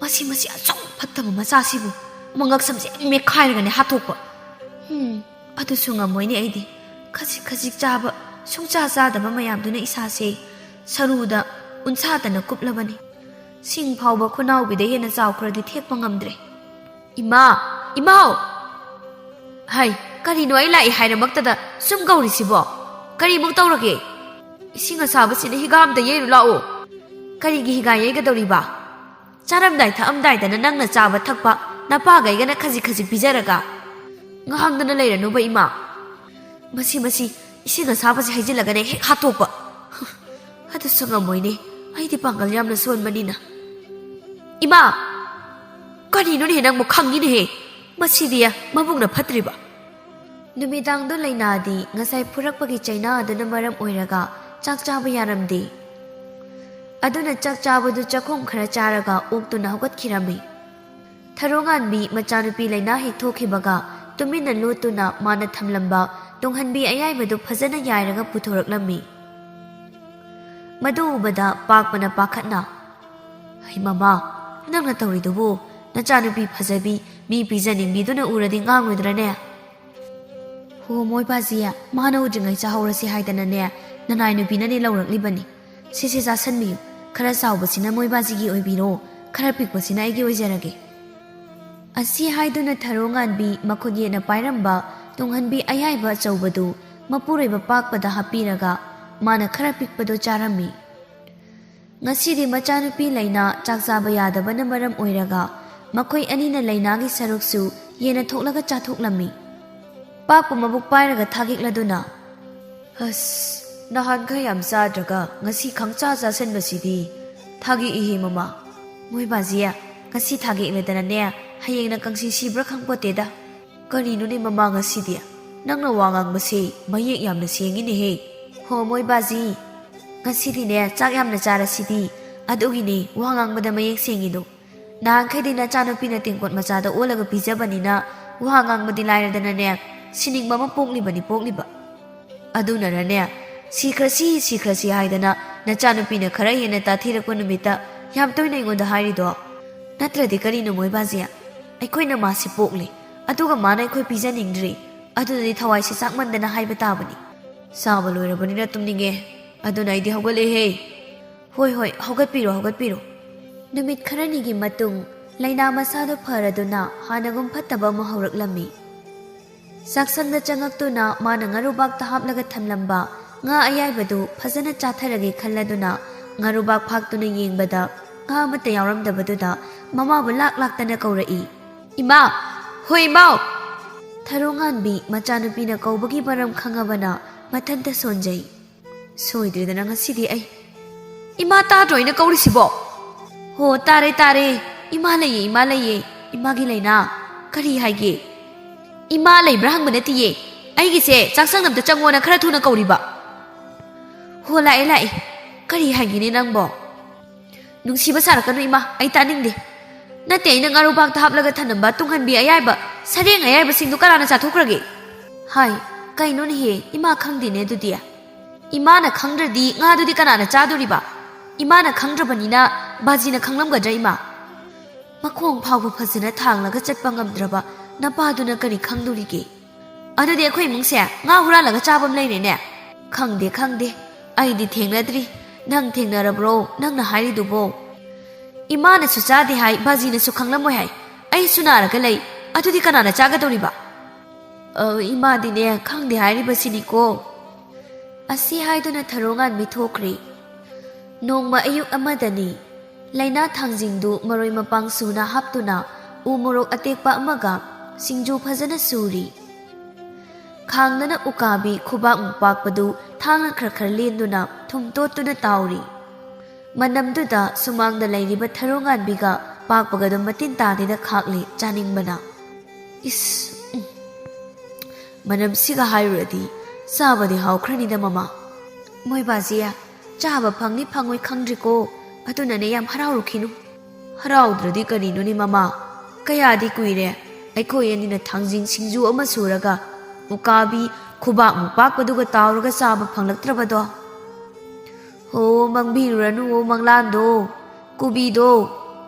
ꯃꯁꯤ, ꯃꯁꯤ ꯑꯁꯨꯛ ꯐꯠꯇꯕ ꯃꯆꯥꯁꯤꯕꯨ꯫ ꯃꯉꯛꯁꯝꯁꯦ ꯃꯦꯠꯈꯥꯏꯔꯒꯅꯦ ꯍꯥꯠꯇꯣꯛꯄ꯫ ꯍꯝ, ꯑꯗꯨꯁꯨ ꯉꯝꯃꯣꯏꯅꯦ ꯑꯩꯗꯤ꯫ ꯈꯖꯤꯛ ꯈꯖꯤꯛ ꯆꯥꯕ, ꯁꯨꯡꯆꯥ ꯆꯥꯗꯕ ꯃꯌꯥꯝꯗꯨꯅ ꯏꯁꯥꯁꯦ ꯁꯔꯨꯗ ꯎꯟꯁꯥꯗꯅ ꯀꯨꯞꯂꯕꯅꯤ꯫ ꯁꯤꯡ ꯐꯥꯎꯕ ꯈꯨꯅꯥꯎꯕꯤꯗ ꯍꯦꯟꯅ ꯆꯥꯎꯈ꯭ꯔꯗꯤ ꯊꯦꯛꯄ ꯉꯝꯗ꯭ꯔꯦ꯫ "ꯏꯃꯥ! ꯏꯃꯥꯎ!" "ꯍꯩ, ꯀꯔꯤꯅꯣ ꯑꯩ ꯂꯥꯛꯏ ꯍꯥꯏꯔꯃꯛꯇꯗ ꯁꯨꯝ ꯀꯧꯔꯤꯁꯤꯕꯣ? ꯀꯔꯤꯃꯨꯛ ꯇꯧꯔꯒꯦ?" "ꯏꯁꯤꯡ ꯑꯁꯥꯕꯁꯤꯅ ꯍꯤꯒꯥ ꯑꯝꯇ ꯌꯩꯔꯨ ꯂꯥꯛꯑꯣ"꯫ "ꯀꯔꯤꯒꯤ ꯍꯤꯒꯥ ꯌꯩꯒꯗꯧꯔꯤꯕ? ꯆꯥꯔꯝꯗꯥꯏ ꯊꯛꯑꯝꯗꯥꯏꯗꯅ ꯅꯪꯅ ꯆꯥꯕ ꯊꯛꯄ ꯅꯄꯥꯒꯩꯒꯅ ꯈꯖꯤꯛ ꯈꯖꯤꯛ ꯄꯤꯖꯔꯒ"꯫ "ꯉꯥꯡꯗꯅ ꯂꯩꯔꯅꯨꯕ ꯏꯃꯥ"꯫ ꯃꯁꯤ, ꯃꯁꯤ, ꯏꯁꯤꯡ ꯑꯁꯥꯕꯁꯤ ꯍꯩꯖꯤꯜꯂꯒꯅꯦ ꯍꯦꯛ ꯍꯥꯠꯇꯣꯛꯄ꯫ ꯑꯗꯨꯁꯨ ꯉꯝꯃꯣꯏꯅꯦ, ꯑꯩꯗꯤ ꯄꯥꯡꯒꯜ ꯌꯥꯝꯅ ꯁꯣꯟꯕꯅꯤꯅ꯫ "ꯏꯃꯥ! ꯀꯔꯤꯅꯣꯅꯦ ꯅꯪꯕꯨ ꯈꯪꯉꯤꯅꯦꯍꯦ? ꯃꯁꯤꯗꯤ ꯃꯕꯨꯛꯅ ꯐꯠꯇ꯭ꯔꯤꯕ"꯫ ꯅꯨꯃꯤꯗꯥꯡꯗꯨ ꯂꯩꯅꯥꯗꯤ ꯉꯁꯥꯏ ꯐꯨꯔꯛꯄꯒꯤ ꯆꯩꯅꯥ ꯑꯗꯨꯅ ꯃꯔꯝ ꯑꯣꯏꯔꯒ ꯆꯥꯛ ꯆꯥꯕ ꯌꯥꯔꯝꯗꯦ꯫ ꯑꯗꯨꯅ ꯆꯥꯛ ꯆꯥꯕꯗꯨ ꯆꯥꯛꯈꯨꯝ ꯈꯔ ꯆꯥꯔꯒ ꯑꯣꯛꯇꯨꯅ ꯍꯧꯒꯠꯈꯤꯔꯝꯃꯤ꯫ ꯊꯔꯣꯉꯥꯟꯕꯤ ꯃꯆꯥꯅꯨꯄꯤ ꯂꯩꯅꯥ ꯍꯦꯛ ꯊꯣꯛꯈꯤꯕꯒ ꯇꯨꯃꯤꯟꯅ ꯂꯣꯠꯇꯨꯅ ꯃꯥꯅ ꯊꯝꯂꯝꯕ ꯇꯨꯡꯍꯟꯕꯤ ꯑꯌꯥꯏꯕꯗꯨ ꯐꯖꯅ ꯌꯥꯏꯔꯒ ꯄꯨꯊꯣꯔꯛꯂꯝꯃꯤ꯫ ꯃꯗꯨ ꯎꯕꯗ ꯄꯥꯛꯄꯅ ꯄꯥꯈꯠꯅ, "ꯍꯩ ꯃꯃꯥ, ꯅꯪꯅ ꯇꯧꯔꯤꯗꯨꯕꯨ ꯅꯆꯥꯅꯨꯄꯤ ꯐꯖꯕꯤ ꯃꯤ ꯄꯤꯖꯅꯤꯡꯕꯤꯗꯨꯅ ꯎꯔꯗꯤ ꯉꯥꯡꯂꯣꯏꯗ꯭ꯔꯅꯦ?" "ꯍꯣ ꯃꯣꯏ ꯕꯥꯖꯤ, ꯃꯥꯅ ꯎꯗ꯭ꯔꯤꯉꯩ ꯆꯥꯍꯧꯔꯁꯤ ꯍꯥꯏꯗꯅꯅꯦ ꯅꯅꯥꯏ ꯅꯨꯄꯤꯅꯅꯦ ꯂꯧꯔꯛꯂꯤꯕꯅꯤ꯫ ꯁꯤꯁꯦ ꯆꯥꯁꯟꯕꯤꯌꯨ꯫ ꯈꯔ ꯆꯥꯎꯕꯁꯤꯅ ꯃꯣꯏ ꯕꯥꯖꯤꯒꯤ ꯑꯣꯏꯕꯤꯔꯣ, ꯈꯔ ꯄꯤꯛꯄꯁꯤꯅ ꯑꯩꯒꯤ ꯑꯣꯏꯖꯔꯒꯦ꯫" ꯑꯁꯤ ꯍꯥꯏꯗꯨꯅ ꯊꯔꯣ ꯉꯥꯟꯕꯤ ꯃꯈꯨꯠ ꯌꯦꯠꯅ ꯄꯥꯏꯔꯝꯕ ꯇꯨꯡꯍꯟꯕꯤ ꯑꯌꯥꯏꯕ ꯑꯆꯧꯕꯗꯨ ꯃꯄꯨꯔꯣꯏꯕ ꯄꯥꯛꯄꯗ ꯍꯥꯞꯄꯤꯔꯒ ꯃꯥꯅ ꯈꯔ ꯄꯤꯛꯄꯗꯨ ꯆꯥꯔꯝꯃꯤ꯫ ꯉꯁꯤꯗꯤ ꯃꯆꯥꯅꯨꯄꯤ ꯂꯩꯅꯥ ꯆꯥꯛ ꯆꯥꯕ ꯌꯥꯗꯕꯅ ꯃꯔꯝ ꯑꯣꯏꯔꯒ ꯃꯈꯣꯏ ꯑꯅꯤꯅ ꯂꯩꯅꯥꯒꯤ ꯁꯔꯨꯛꯁꯨ ꯌꯦꯟꯅ ꯊꯣꯛꯂꯒ ꯆꯥꯊꯣꯛꯂꯝꯃꯤ꯫ ꯄꯥꯛꯄ ꯃꯕꯨꯛ ꯄꯥꯏꯔꯒ ꯊꯥꯒꯤꯛꯂꯗꯨꯅ, "ꯑꯁ, ꯅꯍꯥꯟꯈꯩ ꯌꯥꯝ ꯆꯥꯗ꯭ꯔꯒ ꯉꯁꯤ ꯈꯪꯆꯥ ꯆꯥꯁꯤꯟꯕꯁꯤꯗꯤ ꯊꯥꯒꯤꯛꯏꯍꯦ ꯃꯃꯥ꯫ ꯃꯣꯏ ꯕꯥꯖꯤ, ꯉꯁꯤ ꯊꯥꯒꯤꯛꯂꯗꯅꯅꯦ ꯍꯌꯦꯡꯅ ꯀꯪꯁꯤ ꯁꯤꯕ꯭ꯔꯥ ꯈꯪꯄꯣꯠꯇꯦꯗ꯫ ꯀꯔꯤꯅꯣꯅꯦ ꯃꯃꯥ ꯉꯁꯤꯗꯤ? ꯅꯪꯅ ꯋꯥ ꯉꯥꯡꯕꯁꯦ ꯃꯌꯦꯛ ꯌꯥꯝꯅ ꯁꯦꯡꯉꯤꯅꯦꯍꯦ꯫" "ꯍꯣ ꯃꯣꯏ ꯕꯥꯖꯤ, ꯉꯁꯤꯗꯤꯅꯦ ꯆꯥꯛ ꯌꯥꯝꯅ ꯆꯥꯔꯁꯤꯗꯤ, ꯑꯗꯨꯒꯤꯅꯦ ꯋꯥ ꯉꯥꯡꯕꯗ ꯃꯌꯦꯛ ꯁꯦꯡꯉꯤꯗꯣ꯫ ꯅꯍꯥꯟꯈꯩꯗꯤ ꯅꯆꯥꯅꯨꯄꯤꯅ ꯇꯦꯡꯀꯣꯠ ꯃꯆꯥꯗ ꯑꯣꯜꯂꯒ ꯄꯤꯖꯕꯅꯤꯅ ꯋꯥ ꯉꯥꯡꯕꯗꯤ ꯂꯥꯏꯔꯗꯅꯅꯦ ꯁꯤꯅꯤꯡꯕ ꯑꯃ ꯄꯣꯛꯂꯤꯕꯅꯤ ꯄꯣꯛꯂꯤꯕ꯫ ꯑꯗꯨꯅꯔꯅꯦ ꯁꯤꯈ꯭ꯔꯁꯤ ꯁꯤꯈ꯭ꯔꯁꯤ ꯍꯥꯏꯗꯅ ꯅꯆꯥꯅꯨꯄꯤꯅ ꯈꯔ ꯍꯦꯟꯅ ꯇꯥꯊꯤꯔꯛꯄ ꯅꯨꯃꯤꯠꯇ ꯌꯥꯝ ꯇꯣꯏꯅ ꯑꯩꯉꯣꯟꯗ ꯍꯥꯏꯔꯤꯗꯣ꯫ ꯅꯠꯇ꯭ꯔꯗꯤ ꯀꯔꯤꯅꯣ ꯃꯣꯏ ꯕꯥꯖꯤ? ꯑꯩꯈꯣꯏꯅ ꯃꯥꯁꯤ ꯄꯣꯛꯂꯤ, ꯑꯗꯨꯒ ꯃꯥꯅ ꯑꯩꯈꯣꯏ ꯄꯤꯖꯅꯤꯡꯗ꯭ꯔꯤ꯫ ꯑꯗꯨꯗꯗꯤ ꯊꯋꯥꯏꯁꯤ ꯆꯥꯛꯃꯟꯗꯅ ꯍꯥꯏꯕ ꯇꯥꯕꯅꯤ꯫ ꯆꯥꯕ ꯂꯣꯏꯔꯕꯅꯤꯅ ꯇꯨꯝꯅꯤꯡꯉꯦ, ꯑꯗꯨꯅ ꯑꯩꯗꯤ ꯍꯧꯒꯠꯂꯦꯍꯦ꯫" "ꯍꯣꯏ ꯍꯣꯏ, ꯍꯧꯒꯠꯄꯤꯔꯣ ꯍꯧꯒꯠꯄꯤꯔꯣ꯫" ꯅꯨꯃꯤꯠ ꯈꯔꯅꯤꯒꯤ ꯃꯇꯨꯡ ꯂꯩꯅꯥ ꯃꯁꯥꯗꯣ ꯐꯔꯗꯨꯅ ꯍꯥꯟꯅꯒꯨꯝ ꯐꯠꯇꯕ ꯑꯃ ꯍꯧꯔꯛꯂꯝꯃꯤ꯫ ꯆꯥꯛꯁꯪꯗ ꯆꯪꯉꯛꯇꯨꯅ ꯃꯥꯅ ꯉꯥꯔꯨꯕꯥꯛꯇ ꯍꯥꯞꯂꯒ ꯊꯝꯂꯝꯕ ꯉꯥ ꯑꯌꯥꯏꯕꯗꯨ ꯐꯖꯅ ꯆꯥꯊꯔꯒꯦ ꯈꯜꯂꯗꯨꯅ ꯉꯥꯔꯨꯕꯥꯛ ꯐꯥꯛꯇꯨꯅ ꯌꯦꯡꯕꯗ ꯉꯥ ꯑꯃꯠꯇ ꯌꯥꯎꯔꯝꯗꯕꯗꯨꯗ ꯃꯃꯥꯕꯨ ꯂꯥꯛ ꯂꯥꯛꯇꯅ ꯀꯧꯔꯛꯏ꯫ "ꯏꯃꯥ! ꯍꯣꯏ ꯏꯃꯥ!" ꯊꯔꯣꯉꯥꯟꯕꯤ ꯃꯆꯥꯅꯨꯄꯤꯅ ꯀꯧꯕꯒꯤ ꯃꯔꯝ ꯈꯪꯉꯕꯅ ꯃꯊꯟꯇ ꯁꯣꯟꯖꯩ꯫ "ꯁꯣꯏꯗ꯭ꯔꯦꯗꯅ ꯉꯁꯤꯗꯤ ꯑꯩ꯫" "ꯏꯃꯥ ꯇꯥꯗ꯭ꯔꯣ ꯑꯩꯅ ꯀꯧꯔꯤꯁꯤꯕꯣ?" "ꯍꯣ ꯇꯥꯔꯦ ꯇꯥꯔꯦ꯫ ꯏꯃꯥ ꯂꯩꯌꯦ ꯏꯃꯥ ꯂꯩꯌꯦ꯫ ꯏꯃꯥꯒꯤ ꯂꯩꯅꯥ ꯀꯔꯤ ꯍꯥꯏꯒꯦ?" ꯏꯃꯥ ꯂꯩꯕ꯭ꯔꯥ ꯍꯪꯕ ꯅꯠꯇꯤꯌꯦ, ꯑꯩꯒꯤꯁꯦ ꯆꯥꯛꯁꯪꯗ ꯑꯝꯇ ꯆꯪꯉꯣꯅ ꯈꯔ ꯊꯨꯅ ꯀꯧꯔꯤꯕ꯫ ꯍꯣ, ꯂꯥꯛꯑꯦ, ꯂꯥꯛꯑꯦ꯫ ꯀꯔꯤ ꯍꯥꯏꯒꯦꯅꯦ ꯅꯪꯕꯣ? ꯅꯨꯡꯁꯤꯕ ꯁꯥꯔꯛꯀꯅꯨ ꯏꯃꯥ, ꯑꯩ ꯇꯥꯅꯤꯡꯗꯦ꯫ ꯅꯠꯇꯦ, ꯑꯩꯅ ꯉꯥꯔꯨꯕꯥꯛꯇ ꯍꯥꯞꯂꯒ ꯊꯅꯝꯕ ꯇꯨꯡꯍꯟꯕꯤ ꯑꯌꯥꯏꯕ, ꯁꯔꯦꯡ ꯑꯌꯥꯏꯕꯁꯤꯡꯗꯨ ꯀꯅꯥꯅ ꯆꯥꯊꯣꯛꯈ꯭ꯔꯒꯦ? ꯍꯥꯏ, ꯀꯩꯅꯣꯅꯦꯍꯦ, ꯏꯃꯥ ꯈꯪꯗꯦꯅꯦ ꯑꯗꯨꯗꯤ꯫ ꯏꯃꯥꯅ ꯈꯪꯗ꯭ꯔꯗꯤ ꯉꯥꯗꯨꯗꯤ ꯀꯅꯥꯅ ꯆꯥꯗꯣꯔꯤꯕ? ꯏꯃꯥꯅ ꯈꯪꯗ꯭ꯔꯕꯅꯤꯅ ꯕꯥꯖꯤꯅ ꯈꯪꯂꯝꯒꯗ꯭ꯔꯥ ꯏꯃꯥ? ꯃꯈꯣꯡ ꯐꯥꯎꯕ ꯐꯖꯅ ꯊꯥꯡꯂꯒ ꯆꯠꯄ ꯉꯝꯗ꯭ꯔꯕ ꯅꯄꯥꯗꯨꯅ ꯀꯔꯤ ꯈꯪꯗꯣꯔꯤꯒꯦ? ꯑꯗꯨꯗꯤ ꯑꯩꯈꯣꯏ ꯏꯃꯨꯡꯁꯦ ꯉꯥ ꯍꯨꯔꯥꯜꯂꯒ ꯆꯥꯕ ꯑꯃ ꯂꯩꯔꯦꯅꯦ? ꯈꯪꯗꯦ, ꯈꯪꯗꯦ, ꯑꯩꯗꯤ ꯊꯦꯡꯅꯗ꯭ꯔꯤ꯫ ꯅꯪ ꯊꯦꯡꯅꯔꯕ꯭ꯔꯣ, ꯅꯪꯅ ꯍꯥꯏꯔꯤꯗꯨꯕꯣ? ꯏꯃꯥꯅꯁꯨ ꯆꯥꯗꯦ ꯍꯥꯏ, ꯕꯥꯖꯤꯅꯁꯨ ꯈꯪꯂꯝꯃꯣꯏ ꯍꯥꯏ꯫ ꯑꯩꯁꯨ ꯅꯥꯔꯒ ꯂꯩ, ꯑꯗꯨꯗꯤ ꯀꯅꯥꯅ ꯆꯥꯒꯗꯧꯔꯤꯕ? ꯑ, ꯏꯃꯥꯗꯤꯅꯦ ꯈꯪꯗꯦ ꯍꯥꯏꯔꯤꯕꯁꯤꯅꯤꯀꯣ꯫ ꯑꯁꯤ ꯍꯥꯏꯗꯨꯅ ꯊꯔꯣ ꯉꯥꯟꯕꯤ ꯊꯣꯛꯈ꯭ꯔꯦ꯫ ꯅꯣꯡꯃ ꯑꯌꯨꯛ ꯑꯃꯗꯅꯤ꯫ ꯂꯩꯅꯥ ꯊꯥꯡꯖꯤꯡꯗꯨ ꯃꯔꯣꯏ ꯃꯄꯥꯡ ꯁꯨꯅ ꯍꯥꯞꯇꯨꯅ ꯎ ꯃꯣꯔꯣꯛ ꯑꯇꯦꯛꯄ ꯑꯃꯒ ꯁꯤꯡꯖꯨ ꯐꯖꯅ ꯁꯨꯔꯤ꯫ ꯈꯥꯡꯗꯅ ꯎꯀꯥꯕꯤ ꯈꯨꯕꯥꯛꯃꯨꯛ ꯄꯥꯛꯄꯗꯨ ꯊꯥꯡꯅ ꯈꯔ ꯈꯔ ꯂꯦꯟꯗꯨꯅ ꯊꯨꯝ ꯇꯣꯠꯇꯨꯅ ꯇꯥꯎꯔꯤ꯫ ꯃꯅꯝꯗꯨꯗ ꯁꯨꯃꯥꯡꯗ ꯂꯩꯔꯤꯕ ꯊꯔꯣ ꯉꯥꯟꯕꯤꯒ ꯄꯥꯛꯄꯒꯗꯨ ꯃꯇꯤꯟ ꯇꯥꯗꯦꯗ ꯈꯥꯛꯂꯦ ꯆꯥꯅꯤꯡꯕꯅ꯫ ꯏꯁ, ꯎꯝ꯫ ꯃꯅꯝꯁꯤꯒ ꯍꯥꯏꯔꯨꯔꯗꯤ ꯆꯥꯕꯗꯤ ꯍꯥꯎꯈ꯭ꯔꯅꯤꯗ ꯃꯃꯥ꯫ ꯃꯣꯏ ꯕꯥꯖꯤꯌꯥ, ꯆꯥꯕ ꯐꯪꯅꯤ ꯐꯪꯉꯣꯏ ꯈꯪꯗ꯭ꯔꯤꯀꯣ, ꯑꯗꯨꯅꯅꯦ ꯌꯥꯝ ꯍꯔꯥꯎꯔꯨꯈꯤꯅꯨ꯫ ꯍꯔꯥꯎꯗ꯭ꯔꯗꯤ ꯀꯔꯤꯅꯣꯅꯦ ꯃꯃꯥ? ꯀꯌꯥꯗꯤ ꯀꯨꯏꯔꯦ ꯑꯩꯈꯣꯏ ꯑꯅꯤꯅ ꯊꯥꯡꯖꯤꯡ ꯁꯤꯡꯖꯨ ꯑꯃ ꯁꯨꯔꯒ ꯎꯀꯥꯕꯤ ꯈꯨꯕꯥꯛꯃꯨꯛ ꯄꯥꯛꯄꯗꯨꯒ ꯇꯥꯎꯔꯒ ꯆꯥꯕ ꯐꯪꯂꯛꯇ꯭ꯔꯕꯗꯣ꯫ ꯍꯣ, ꯃꯪꯕꯤꯔꯨꯔꯅꯨ, ꯑꯣ ꯃꯪꯂꯥꯟꯗꯣ, ꯀꯣꯕꯤꯗꯣ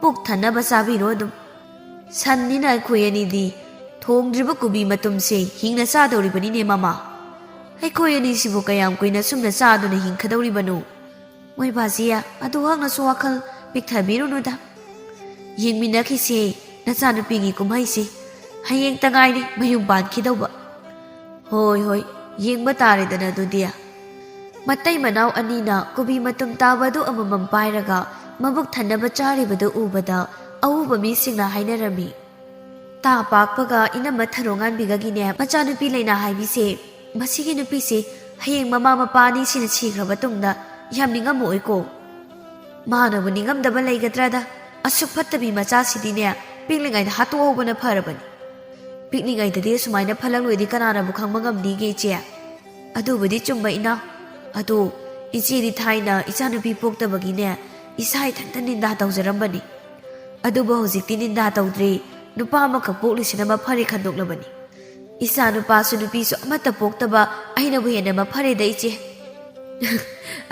ꯄꯨꯛ ꯊꯟꯅꯕ ꯆꯥꯕꯤꯔꯣ ꯑꯗꯨꯝ꯫ ꯁꯟꯅꯤꯅ ꯑꯩꯈꯣꯏ ꯑꯅꯤꯗꯤ ꯊꯣꯡꯗ꯭ꯔꯤꯕ ꯀꯣꯕꯤ ꯃꯇꯨꯝꯁꯦ ꯍꯤꯡꯅ ꯆꯥꯗꯧꯔꯤꯕꯅꯤꯅꯦ ꯃꯃꯥ꯫ ꯑꯩꯈꯣꯏ ꯑꯅꯤꯁꯤꯕꯨ ꯀꯌꯥꯝ ꯀꯨꯏꯅ ꯁꯨꯝꯅ ꯆꯥꯗꯨꯅ ꯍꯤꯡꯒꯗꯧꯔꯤꯕꯅꯣ? ꯃꯣꯏ ꯕꯥꯖꯤꯌꯥ, ꯑꯗꯨ ꯍꯛꯅꯁꯨ ꯋꯥꯈꯜ ꯄꯤꯛꯊꯕꯤꯔꯨꯅꯨꯗ꯫ ꯌꯦꯡꯃꯤꯟꯅꯈꯤꯁꯦ ꯅꯆꯥꯅꯨꯄꯤꯒꯤ ꯀꯨꯝꯍꯩꯁꯦ꯫ ꯍꯌꯦꯡꯇ ꯉꯥꯏꯔꯤ ꯃꯌꯨꯝ ꯄꯥꯟꯈꯤꯗꯧꯕ꯫ ꯍꯣꯏ, ꯍꯣꯏ, ꯌꯦꯡꯕ ꯇꯥꯔꯦꯗꯅ ꯑꯗꯨꯗꯤ꯫ ꯃꯇꯩ ꯃꯅꯥꯎ ꯑꯅꯤꯅ ꯀꯣꯕꯤ ꯃꯇꯨꯝ ꯇꯥꯕ ꯑꯗꯨ ꯑꯃꯃꯝ ꯄꯥꯏꯔꯒ ꯃꯕꯨꯛ ꯊꯟꯅꯕ ꯆꯥꯔꯤꯕꯗꯨ ꯎꯕꯗ ꯑꯎꯕ ꯃꯤꯁꯤꯡꯅ ꯍꯥꯏꯅꯔꯝꯃꯤ꯫ ꯇꯥ ꯄꯥꯛꯄꯒ ꯏꯅꯝꯃ ꯊꯔꯣ ꯉꯥꯟꯕꯤꯒꯒꯤꯅꯦ ꯃꯆꯥꯅꯨꯄꯤ ꯂꯩꯅꯥ ꯍꯥꯏꯕꯤꯁꯦ, ꯃꯁꯤꯒꯤ ꯅꯨꯄꯤꯁꯦ ꯍꯌꯦꯡ ꯃꯃꯥ ꯃꯄꯥ ꯑꯅꯤꯁꯤꯅ ꯁꯤꯈ꯭ꯔꯕ ꯇꯨꯡꯗ ꯌꯥꯝ ꯅꯤꯡꯉꯝꯃꯛꯑꯣꯏꯀꯣ꯫ ꯃꯥꯅꯕꯨ ꯅꯤꯡꯉꯝꯗꯕ ꯂꯩꯒꯗ꯭ꯔꯥꯗ, ꯑꯁꯨꯛ ꯐꯠꯇꯕꯤ ꯃꯆꯥꯁꯤꯗꯤꯅꯦ ꯄꯤꯛꯂꯤꯉꯩꯗ ꯍꯥꯠꯇꯣꯛꯍꯧꯕꯅ ꯐꯔꯕꯅꯤ꯫ ꯄꯤꯛꯂꯤꯉꯩꯗꯗꯤ ꯁꯨꯃꯥꯏꯅ ꯐꯠꯂꯛꯂꯣꯏꯗꯤ ꯀꯅꯥꯅꯕꯨ ꯈꯪꯕ ꯉꯝꯅꯤꯒꯦ, ꯏꯆꯦ? ꯑꯗꯨꯕꯨꯗꯤ ꯆꯨꯝꯕ, ꯏꯅꯥꯎ꯫ ꯑꯗꯣ ꯏꯆꯦꯗꯤ ꯊꯥꯏꯅ ꯏꯆꯥꯅꯨꯄꯤ ꯄꯣꯛꯇꯕꯒꯤꯅꯦ, ꯏꯁꯥ ꯏꯊꯟꯇ ꯅꯤꯟꯗꯥ ꯇꯧꯖꯔꯝꯕꯅꯤ꯫ ꯑꯗꯨꯕꯨ ꯍꯧꯖꯤꯛꯇꯤ ꯅꯤꯟꯗꯥ ꯇꯧꯗ꯭ꯔꯦ꯫ ꯅꯨꯄꯥ ꯑꯃꯈꯛ ꯄꯣꯛꯂꯤꯁꯤꯅ ꯃꯐꯔꯦ ꯈꯟꯗꯣꯛꯂꯕꯅꯤ꯫ ꯏꯆꯥ ꯅꯨꯄꯥꯁꯨ ꯅꯨꯄꯤꯁꯨ ꯑꯃꯠꯇ ꯄꯣꯛꯇꯕ ꯑꯩꯅꯕꯨ ꯍꯦꯟꯅ ꯃꯐꯔꯦꯗ, ꯏꯆꯦ꯫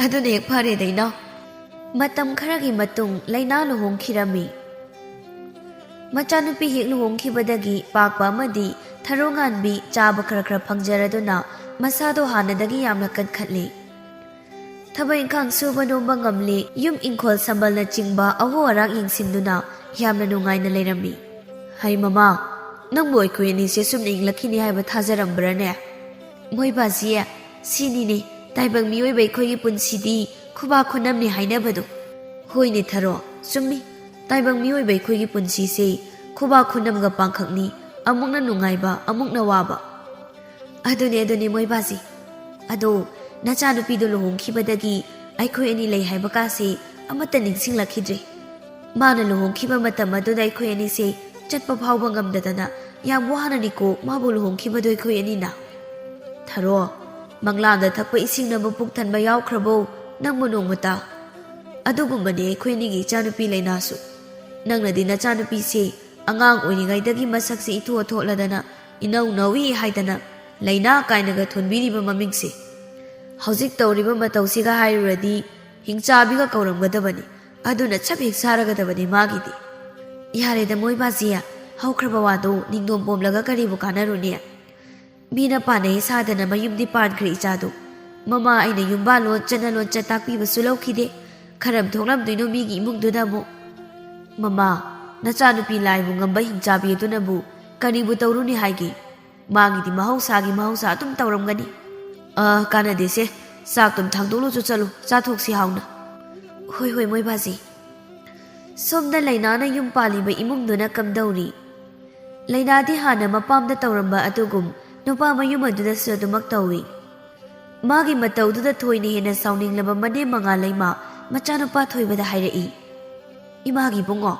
ꯑꯗꯨꯅ ꯍꯦꯛ ꯐꯔꯦꯗ, ꯏꯅꯥꯎ꯫ ꯃꯇꯝ ꯈꯔꯒꯤ ꯃꯇꯨꯡ ꯂꯩꯅꯥ ꯂꯨꯍꯣꯡꯈꯤꯔꯝꯃꯤ꯫ ꯃꯆꯥꯅꯨꯄꯤ ꯍꯦꯛ ꯂꯨꯍꯣꯡꯈꯤꯕꯗꯒꯤ ꯄꯥꯛꯄ ꯑꯃꯗꯤ ꯊꯔꯣ ꯉꯥꯟꯕꯤ ꯆꯥꯕ ꯈꯔ ꯈꯔ ꯐꯪꯖꯔꯗꯨꯅ ꯃꯁꯥꯗꯣ ꯍꯥꯟꯅꯗꯒꯤ ꯌꯥꯝꯅ ꯀꯟꯈꯠꯂꯤ꯫ ꯊꯕꯛ ꯏꯪꯈꯥꯡ ꯁꯨꯕ ꯅꯣꯝꯕ ꯉꯝꯂꯤ, ꯌꯨꯝ ꯏꯪꯈꯣꯜ ꯁꯝꯕꯜꯅꯆꯤꯡꯕ ꯑꯍꯣ ꯑꯔꯥꯛ ꯌꯦꯡꯁꯤꯟꯗꯨꯅ ꯌꯥꯝꯅ ꯅꯨꯡꯉꯥꯏꯅ ꯂꯩꯔꯝꯃꯤ꯫ ꯍꯩ ꯃꯃꯥ, ꯅꯪꯕꯨ ꯑꯩꯈꯣꯏ ꯑꯅꯤꯁꯦ ꯁꯨꯝꯅ ꯏꯪꯂꯛꯈꯤꯅꯤ ꯍꯥꯏꯕ ꯊꯥꯖꯔꯝꯕ꯭ꯔꯅꯦ? ꯃꯣꯏꯕꯥꯁꯤ, ꯁꯤꯅꯤꯅꯦ ꯇꯥꯏꯕꯪ ꯃꯤꯑꯣꯏꯕ ꯑꯩꯈꯣꯏꯒꯤ ꯄꯨꯟꯁꯤꯗꯤ ꯈꯨꯕꯥꯛ ꯈꯨꯅꯝꯅꯤ ꯍꯥꯏꯅꯕꯗꯣ꯫ ꯍꯣꯏꯅꯦ ꯊꯔꯣ, ꯆꯨꯝꯃꯤ꯫ ꯇꯥꯏꯕꯪ ꯃꯤꯑꯣꯏꯕ ꯑꯩꯈꯣꯏꯒꯤ ꯄꯨꯟꯁꯤꯁꯦ ꯈꯨꯕꯥꯛ ꯈꯨꯅꯝꯒ ꯄꯥꯡꯈꯛꯅꯤ, ꯑꯃꯨꯛꯅ ꯅꯨꯡꯉꯥꯏꯕ, ꯑꯃꯨꯛꯅ ꯋꯥꯕ꯫ ꯑꯗꯨꯅꯦ, ꯑꯗꯨꯅꯦ ꯃꯣꯏꯕꯥꯁꯤ꯫ ꯑꯗꯣ ꯅꯆꯥꯅꯨꯄꯤꯗꯣ ꯂꯨꯍꯣꯡꯈꯤꯕꯗꯒꯤ ꯑꯩꯈꯣꯏ ꯑꯅꯤ ꯂꯩ ꯍꯥꯏꯕ ꯀꯥꯁꯦ ꯑꯃꯠꯇ ꯅꯤꯡꯁꯤꯡꯂꯛꯈꯤꯗ꯭ꯔꯦ꯫ ꯃꯥꯅ ꯂꯨꯍꯣꯡꯈꯤꯕ ꯃꯇꯝ ꯑꯗꯨꯗ ꯑꯩꯈꯣꯏ ꯑꯅꯤꯁꯦ ꯆꯠꯄ ꯐꯥꯎꯕ ꯉꯝꯗꯗꯅ ꯌꯥꯝ ꯋꯥꯅꯅꯤꯀꯣ ꯃꯥꯕꯨ ꯂꯨꯍꯣꯡꯈꯤꯕꯗꯣ ꯑꯩꯈꯣꯏ ꯑꯅꯤꯅ꯫ ꯊꯔꯣ, ꯃꯪꯂꯥꯟꯗ ꯊꯛꯄ ꯏꯁꯤꯡꯅꯕꯨ ꯄꯨꯛ ꯊꯟꯕ ꯌꯥꯎꯈ꯭ꯔꯕꯣ ꯅꯪꯕꯨ ꯅꯣꯡꯃꯇ? ꯑꯗꯨꯒꯨꯝꯕꯅꯦ ꯑꯩꯈꯣꯏ ꯑꯅꯤꯒꯤ ꯏꯆꯥꯅꯨꯄꯤ ꯂꯩꯅꯥꯁꯨ꯫ ꯅꯪꯅꯗꯤ ꯅꯆꯥꯅꯨꯄꯤꯁꯦ ꯑꯉꯥꯡ ꯑꯣꯏꯔꯤꯉꯩꯗꯒꯤ ꯃꯁꯛꯁꯦ ꯏꯊꯣꯛ ꯊꯣꯛꯂꯗꯅ ꯏꯅꯧ ꯅꯧꯏ ꯍꯥꯏꯗꯅ ꯂꯩꯅꯥ ꯀꯥꯏꯅꯒ ꯊꯣꯟꯕꯤꯔꯤꯕ ꯃꯃꯤꯡꯁꯦ꯫ ꯍꯧꯖꯤꯛ ꯇꯧꯔꯤꯕ ꯃꯇꯧꯁꯤꯒ ꯍꯥꯏꯔꯨꯔꯗꯤ ꯍꯤꯡꯆꯥꯕꯤꯒ ꯀꯧꯔꯝꯒꯗꯕꯅꯤ꯫ ꯑꯗꯨꯅ ꯆꯞ ꯍꯦꯛ ꯆꯥꯔꯒꯗꯕꯅꯤ ꯃꯥꯒꯤꯗꯤ꯫ ꯌꯥꯔꯦꯗ ꯃꯣꯏꯕꯥꯁꯤ, ꯍꯧꯈ꯭ꯔꯕ ꯋꯥꯗꯣ ꯅꯤꯡꯗꯣꯝ ꯄꯣꯝꯂꯒ ꯀꯔꯤꯕꯨ ꯀꯥꯟꯅꯔꯨꯅꯤ? ꯃꯤꯅ ꯄꯥꯟꯅꯩ ꯁꯥꯗꯅ ꯃꯌꯨꯝꯗꯤ ꯄꯥꯟꯈ꯭ꯔꯦ ꯏꯆꯥꯗꯣ꯫ ꯃꯃꯥ ꯑꯩꯅ ꯌꯨꯝꯕꯥꯜꯂꯣꯟ ꯆꯠꯅ ꯂꯣꯟꯆꯠ ꯇꯥꯛꯄꯤꯕꯁꯨ ꯂꯧꯈꯤꯗꯦ꯫ ꯈꯔꯝ ꯊꯣꯛꯂꯝꯗꯣꯏꯅꯣ ꯃꯤꯒꯤ ꯏꯃꯨꯡꯗꯨꯗ ꯑꯃꯨꯛ? ꯃꯃꯥ, ꯅꯆꯥꯅꯨꯄꯤ ꯂꯥꯏꯕꯨ ꯉꯝꯕ ꯍꯤꯡꯆꯥꯕꯤ ꯑꯗꯨꯅꯕꯨ ꯀꯔꯤꯕꯨ ꯇꯧꯔꯨꯅꯤ ꯍꯥꯏꯒꯦ? ꯃꯥꯒꯤꯗꯤ ꯃꯍꯧꯁꯥꯒꯤ ꯃꯍꯧꯁꯥ ꯑꯗꯨꯝ ꯇꯧꯔꯝꯒꯅꯤ꯫ ꯑ, ꯀꯥꯟꯅꯗꯦꯁꯦ꯫ ꯆꯥꯛꯇꯨꯝ ꯊꯥꯡꯗꯣꯛꯂꯨꯆꯣ, ꯆꯠꯂꯨ, ꯆꯥꯊꯣꯛꯁꯤ ꯍꯥꯎꯅ꯫ ꯍꯣꯏ, ꯍꯣꯏ, ꯃꯣꯏꯕꯥꯁꯤ꯫ ꯁꯣꯝꯗ ꯂꯩꯅꯥꯅ ꯌꯨꯝ ꯄꯥꯜꯂꯤꯕ ꯏꯃꯨꯡꯗꯨꯅ ꯀꯝꯗꯧꯔꯤ? ꯂꯩꯅꯥꯗꯤ ꯍꯥꯟꯅ ꯃꯄꯥꯝꯗ ꯇꯧꯔꯝꯕ ꯑꯗꯨꯒꯨꯝ ꯅꯨꯄꯥ ꯃꯌꯨꯝ ꯑꯗꯨꯗꯁꯨ ꯑꯗꯨꯃꯛ ꯇꯧꯏ꯫ ꯃꯥꯒꯤ ꯃꯇꯧꯗꯨꯗ ꯊꯣꯏꯅ ꯍꯦꯟꯅ ꯁꯥꯎꯅꯤꯡꯂꯕ ꯃꯅꯦꯝ ꯃꯉꯥꯂꯩꯃ ꯃꯆꯥꯅꯨꯄꯥ ꯊꯣꯏꯕꯗ ꯍꯥꯏꯔꯛꯏ, "ꯏꯃꯥꯒꯤ ꯏꯕꯨꯡꯉꯣ,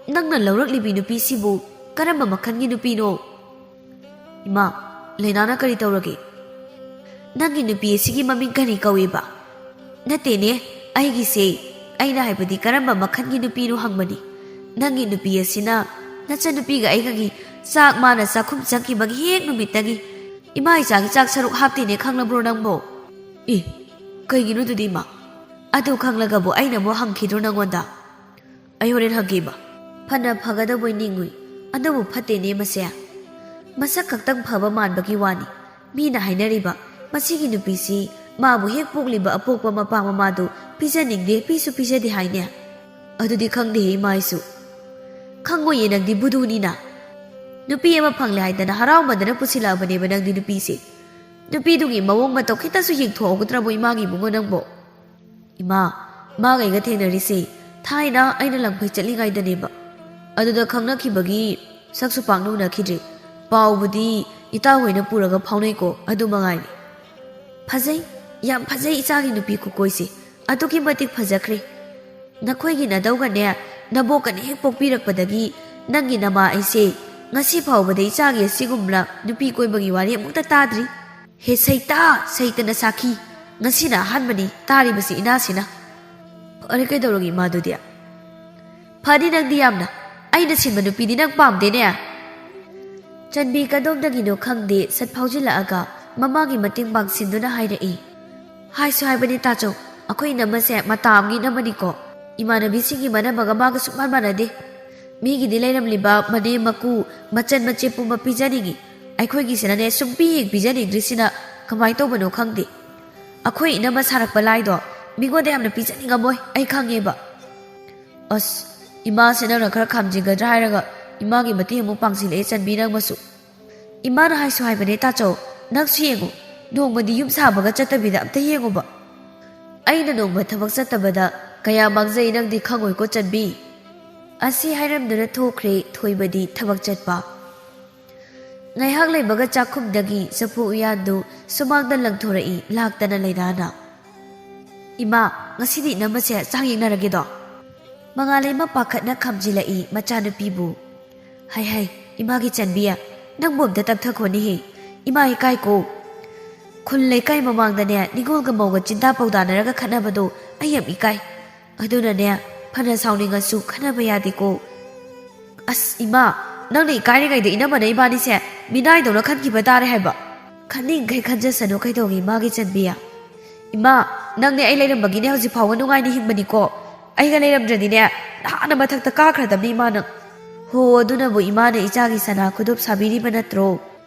ꯅꯪꯅ ꯂꯧꯔꯛꯂꯤꯕꯤ ꯅꯨꯄꯤꯁꯤꯕꯨ ꯀꯔꯝꯕ ꯃꯈꯜꯒꯤ ꯅꯨꯄꯤꯅꯣ? "ꯏꯃꯥ, ꯂꯩꯅꯥꯅ ꯀꯔꯤ ꯇꯧꯔꯒꯦ? ꯅꯪꯒꯤ ꯅꯨꯄꯤ ꯑꯁꯤꯒꯤ ꯃꯃꯤꯡ ꯀꯔꯤ ꯀꯧꯏꯕ?" "ꯅꯠꯇꯦꯅꯦ, ꯑꯩꯒꯤꯁꯦ, ꯑꯩꯅ ꯍꯥꯏꯕꯗꯤ ꯀꯔꯝꯕ ꯃꯈꯜꯒꯤ ꯅꯨꯄꯤꯅꯣ ꯍꯪꯕꯅꯤ꯫ ꯅꯪꯒꯤ ꯅꯨꯄꯤ ꯑꯁꯤꯅ ꯅꯆꯟꯅꯨꯄꯤꯒ ꯑꯩꯒꯒꯤ ꯆꯥꯛ ꯃꯥꯅ ꯆꯥꯛꯈꯨꯝ ꯆꯪꯈꯤꯕꯒꯤ ꯍꯦꯛ ꯅꯨꯃꯤꯠꯇꯒꯤ ꯏꯃꯥ ꯏꯆꯥꯒꯤ ꯆꯥꯛ ꯁꯔꯨꯛ ꯍꯥꯞꯇꯦꯅꯦ, ꯈꯪꯂꯕ꯭ꯔꯣ ꯅꯪꯕꯣ?" "ꯑꯦ, ꯀꯩꯒꯤꯅꯣ ꯑꯗꯨꯗꯤ ꯏꯃꯥ? ꯑꯗꯨ ꯈꯪꯂꯒꯕꯨ ꯑꯩꯅ ꯑꯃꯨꯛ ꯍꯪꯈꯤꯗ꯭ꯔꯣ ꯅꯪꯉꯣꯟꯗ?" "ꯑꯩ ꯍꯣꯔꯦꯟ ꯍꯪꯒꯦ ꯏꯃꯥ꯫ ꯐꯅ ꯐꯒꯗꯕꯣꯏ ꯅꯤꯡꯉꯨꯏ, ꯑꯗꯨꯕꯨ ꯐꯠꯇꯦꯅꯦ ꯃꯁꯦ꯫ ꯃꯁꯛ ꯈꯛꯇꯪ ꯐꯕ ꯃꯥꯟꯕꯒꯤ ꯋꯥꯅꯤ꯫ ꯃꯤꯅ ꯍꯥꯏꯅꯔꯤꯕ, ꯃꯁꯤꯒꯤ ꯅꯨꯄꯤꯁꯤ ꯃꯥꯕꯨ ꯍꯦꯛ ꯄꯣꯛꯂꯤꯕ ꯑꯄꯣꯛꯄ ꯃꯄꯥ ꯃꯃꯥꯗꯨ ꯄꯤꯖꯅꯤꯡꯗꯦ, ꯄꯤꯁꯨ ꯄꯤꯖꯗꯦ ꯍꯥꯏꯅꯦ꯫ ꯑꯗꯨꯗꯤ ꯈꯪꯗꯦꯍꯦ ꯏꯃꯥ ꯑꯩꯁꯨ꯫" "ꯈꯪꯉꯣꯏꯌꯦ, ꯅꯪꯗꯤ ꯕꯨꯙꯨꯅꯤꯅ꯫ ꯅꯨꯄꯤ ꯑꯃ ꯐꯪꯂꯦ ꯍꯥꯏꯗꯅ ꯍꯔꯥꯎꯃꯟꯗꯅ ꯄꯨꯁꯤꯜꯂꯛꯑꯕꯅꯦꯕ ꯅꯪꯗꯤ ꯅꯨꯄꯤꯁꯦ꯫ ꯅꯨꯄꯤꯗꯨꯒꯤ ꯃꯑꯣꯡ ꯃꯇꯧ ꯈꯤꯇꯁꯨ ꯌꯦꯡꯊꯣꯛꯍꯧꯒꯗ꯭ꯔꯕꯣ ꯏꯃꯥꯒꯤ ꯏꯕꯨꯡꯉꯣ ꯅꯪꯕꯣ?" "ꯏꯃꯥ, ꯃꯥꯒ ꯑꯩꯒ ꯊꯦꯡꯅꯔꯤꯁꯦ ꯊꯥꯏꯅ ꯑꯩꯅ ꯂꯪꯐꯩ ꯆꯠꯂꯤꯉꯩꯗꯅꯦꯕ꯫ ꯑꯗꯨꯗ ꯈꯪꯅꯈꯤꯕꯒꯤ ꯁꯛꯁꯨ ꯄꯥꯛꯅ ꯎꯅꯈꯤꯗ꯭ꯔꯤ꯫ ꯄꯥꯎꯕꯨꯗꯤ ꯏꯇꯥꯎ ꯍꯣꯏꯅ ꯄꯨꯔꯒ ꯐꯥꯎꯅꯩꯀꯣ, ꯑꯗꯨ ꯃꯉꯥꯏꯔꯦ꯫" "ꯐꯖꯩ, ꯌꯥꯝ ꯐꯖꯩ ꯏꯆꯥꯒꯤ ꯅꯨꯄꯤ ꯈꯨꯀꯣꯏꯁꯦ꯫ ꯑꯗꯨꯛꯀꯤ ꯃꯇꯤꯛ ꯐꯖꯈ꯭ꯔꯦ꯫ ꯅꯈꯣꯏꯒꯤ ꯅꯗꯧꯒꯅꯦ, ꯅꯕꯣꯛꯀꯅ ꯍꯦꯛ ꯄꯣꯛꯄꯤꯔꯛꯄꯗꯒꯤ ꯅꯪꯒꯤ ꯅꯃꯥ ꯑꯩꯁꯦ ꯉꯁꯤ ꯐꯥꯎꯕꯗ ꯏꯆꯥꯒꯤ ꯑꯁꯤꯒꯨꯝꯕ ꯅꯨꯄꯤ ꯀꯣꯏꯕꯒꯤ ꯋꯥꯔꯤ ꯑꯃꯨꯛꯇ ꯇꯥꯗ꯭ꯔꯤ꯫ ꯍꯦ ꯁꯩꯇꯥ, ꯁꯩꯇꯅ ꯁꯥꯈꯤ꯫ ꯉꯁꯤꯅ ꯑꯍꯥꯟꯕꯅꯤ ꯇꯥꯔꯤꯕꯁꯤ ꯏꯅꯥꯁꯤꯅ꯫" "ꯑꯔꯦ, ꯀꯩꯗꯧꯔꯒꯦ ꯏꯃꯥꯗꯨꯗꯤ?" "ꯐꯅꯤ ꯅꯪꯗꯤ ꯌꯥꯝꯅ꯫ ꯑꯩꯅ ꯁꯤꯟꯕ ꯅꯨꯄꯤꯗꯤ ꯅꯪ ꯄꯥꯝꯗꯦꯅꯦ꯫" ꯆꯟꯕꯤ ꯀꯗꯣꯝꯗꯒꯤꯅꯣ ꯈꯪꯗꯦ ꯁꯠ ꯐꯥꯎꯖꯤꯜꯂꯛꯑꯒ ꯃꯃꯥꯒꯤ ꯃꯇꯦꯡ ꯄꯥꯡꯁꯤꯟꯗꯨꯅ ꯍꯥꯏꯔꯛꯏ꯫ "ꯍꯥꯏꯁꯨ ꯍꯥꯏꯕꯅꯤ ꯇꯥꯆꯧ, ꯑꯩꯈꯣꯏ ꯏꯅꯝꯃꯁꯦ ꯃꯇꯥ ꯑꯃꯒꯤ ꯏꯅꯝꯃꯅꯤꯀꯣ꯫ ꯏꯃꯥꯟꯅꯕꯤꯁꯤꯡꯒꯤ ꯃꯅꯝꯃꯒ ꯃꯥꯒ ꯁꯨꯡꯃꯥꯟ ꯃꯥꯟꯅꯗꯦ꯫ ꯃꯤꯒꯤꯗꯤ ꯂꯩꯔꯝꯂꯤꯕ ꯃꯅꯦꯝ ꯃꯀꯨ, ꯃꯆꯟ ꯃꯆꯦ ꯄꯨꯝꯕ ꯄꯤꯖꯅꯤꯡꯉꯤ꯫ ꯑꯩꯈꯣꯏꯒꯤꯁꯤꯅꯅꯦ ꯁꯨꯡꯄꯤ ꯍꯦꯛ ꯄꯤꯖꯅꯤꯡꯗ꯭ꯔꯤꯁꯤꯅ ꯀꯃꯥꯏꯅ ꯇꯧꯕꯅꯣ ꯈꯪꯗꯦ꯫ ꯑꯩꯈꯣꯏ ꯏꯅꯝꯃ ꯁꯥꯔꯛꯄ ꯂꯥꯏꯗꯣ ꯃꯤꯉꯣꯟꯗ ꯌꯥꯝꯅ ꯄꯤꯖꯅꯤꯡꯉꯝꯃꯣꯏ, ꯑꯩ ꯈꯪꯉꯦꯕ꯫" "ꯑꯁ, ꯏꯃꯥꯁꯦ ꯅꯪꯅ ꯈꯔ ꯈꯥꯝꯖꯤꯟꯒꯗ꯭ꯔꯥ ꯍꯥꯏꯔꯒ ꯏꯃꯥꯒꯤ ꯃꯇꯦꯡ ꯑꯃꯨꯛ ꯄꯥꯡꯁꯤꯜꯂꯛꯑꯦ ꯆꯟꯕꯤ ꯅꯪꯃꯁꯨ꯫ ꯏꯃꯥꯅ ꯍꯥꯏꯁꯨ ꯍꯥꯏꯕꯅꯦ ꯇꯥꯆꯧ, ꯅꯪꯁꯨ ꯌꯦꯡꯉꯨ, ꯅꯣꯡꯃꯗꯤ ꯌꯨꯝ ꯁꯥꯕꯒ ꯆꯠꯇꯕꯤꯗ ꯑꯝꯇ ꯌꯦꯡꯉꯨꯕ꯫ ꯑꯩꯅ ꯅꯣꯡꯃ ꯊꯕꯛ ꯆꯠꯇꯕꯗ ꯀꯌꯥ ꯃꯥꯡꯖꯩ ꯅꯪꯗꯤ ꯈꯪꯉꯣꯏꯀꯣ ꯆꯟꯕꯤ꯫" ꯑꯁꯤ ꯍꯥꯏꯔꯝꯗꯨꯅ ꯊꯣꯛꯈ꯭ꯔꯦ ꯊꯣꯏꯕꯗꯤ ꯊꯕꯛ ꯆꯠꯄ꯫ ꯉꯥꯏꯍꯥꯛ ꯂꯩꯕꯒ ꯆꯥꯛꯈꯨꯝꯗꯒꯤ ꯆꯐꯨ ꯎꯌꯥꯟꯗꯨ ꯁꯨꯃꯥꯡꯗ ꯂꯪꯊꯣꯔꯛꯏ ꯂꯥꯛꯇꯅ ꯂꯩꯅꯥꯅ꯫ "ꯏꯃꯥ, ꯉꯁꯤꯗꯤ ꯏꯅꯝꯃꯁꯦ ꯆꯥꯛ ꯌꯦꯡꯅꯔꯒꯦꯗꯣ?" ꯃꯉꯥꯜꯂꯩꯃ ꯄꯥꯈꯠꯅ ꯈꯥꯝꯖꯤꯜꯂꯛꯏ ꯃꯆꯥꯅꯨꯄꯤꯕꯨ꯫ "ꯍꯥꯏ ꯍꯥꯏ, ꯏꯃꯥꯒꯤ ꯆꯟꯕꯤ, ꯅꯪꯕꯨ ꯑꯝꯇ ꯇꯞꯊꯈꯣꯅꯦꯍꯦ꯫ ꯏꯃꯥ ꯏꯀꯥꯏꯀꯣ꯫ ꯈꯨꯜ ꯂꯩꯀꯥꯏ ꯃꯃꯥꯡꯗꯅꯦ ꯅꯤꯉꯣꯜꯒ ꯃꯧꯒ ꯆꯤꯟꯗꯥ ꯄꯧꯗꯥꯅꯔꯒ ꯈꯠꯅꯕꯗꯣ ꯑꯩ ꯌꯥꯝ ꯏꯀꯥꯏ꯫ ꯑꯗꯨꯅꯅꯦ, ꯐꯅ ꯁꯥꯎꯅꯤꯡꯉꯁꯨ ꯈꯠꯅꯕ ꯌꯥꯗꯦꯀꯣ꯫ ꯑꯁ ꯏꯃꯥ, ꯅꯪꯅ ꯏꯀꯥꯏꯔꯤꯉꯩꯗ ꯏꯅꯝꯃꯅ ꯏꯕꯥꯅꯤꯁꯦ ꯃꯤꯅꯥꯏꯗꯧꯅ ꯈꯟꯈꯤꯕ ꯇꯥꯔꯦ ꯍꯥꯏꯕ꯫ ꯈꯟꯅꯤꯡꯈꯩ ꯈꯟꯖꯁꯅꯨ, ꯀꯩꯗꯧꯒꯦ ꯏꯃꯥꯒꯤ ꯆꯟꯕꯤ? ꯏꯃꯥ, ꯅꯪꯅꯦ ꯑꯩ ꯂꯩꯔꯝꯕꯒꯤꯅꯦ ꯍꯧꯖꯤꯛ ꯐꯥꯎꯕ ꯅꯨꯡꯉꯥꯏꯅ ꯍꯤꯡꯕꯅꯤꯀꯣ꯫ ꯑꯩꯒ ꯂꯩꯔꯝꯗ꯭ꯔꯗꯤꯅꯦ ꯅꯍꯥꯟꯅ ꯃꯊꯛꯇ ꯀꯥꯈ꯭ꯔꯗꯕꯅꯤ ꯏꯃꯥ ꯅꯪ꯫ ꯍꯣ, ꯑꯗꯨꯅꯕꯨ ꯏꯃꯥꯅ ꯏꯆꯥꯒꯤ ꯁꯅꯥ ꯈꯨꯗꯣꯞ ꯁꯥꯕꯤꯔꯤꯕ ꯅꯠꯇ꯭ꯔꯣ?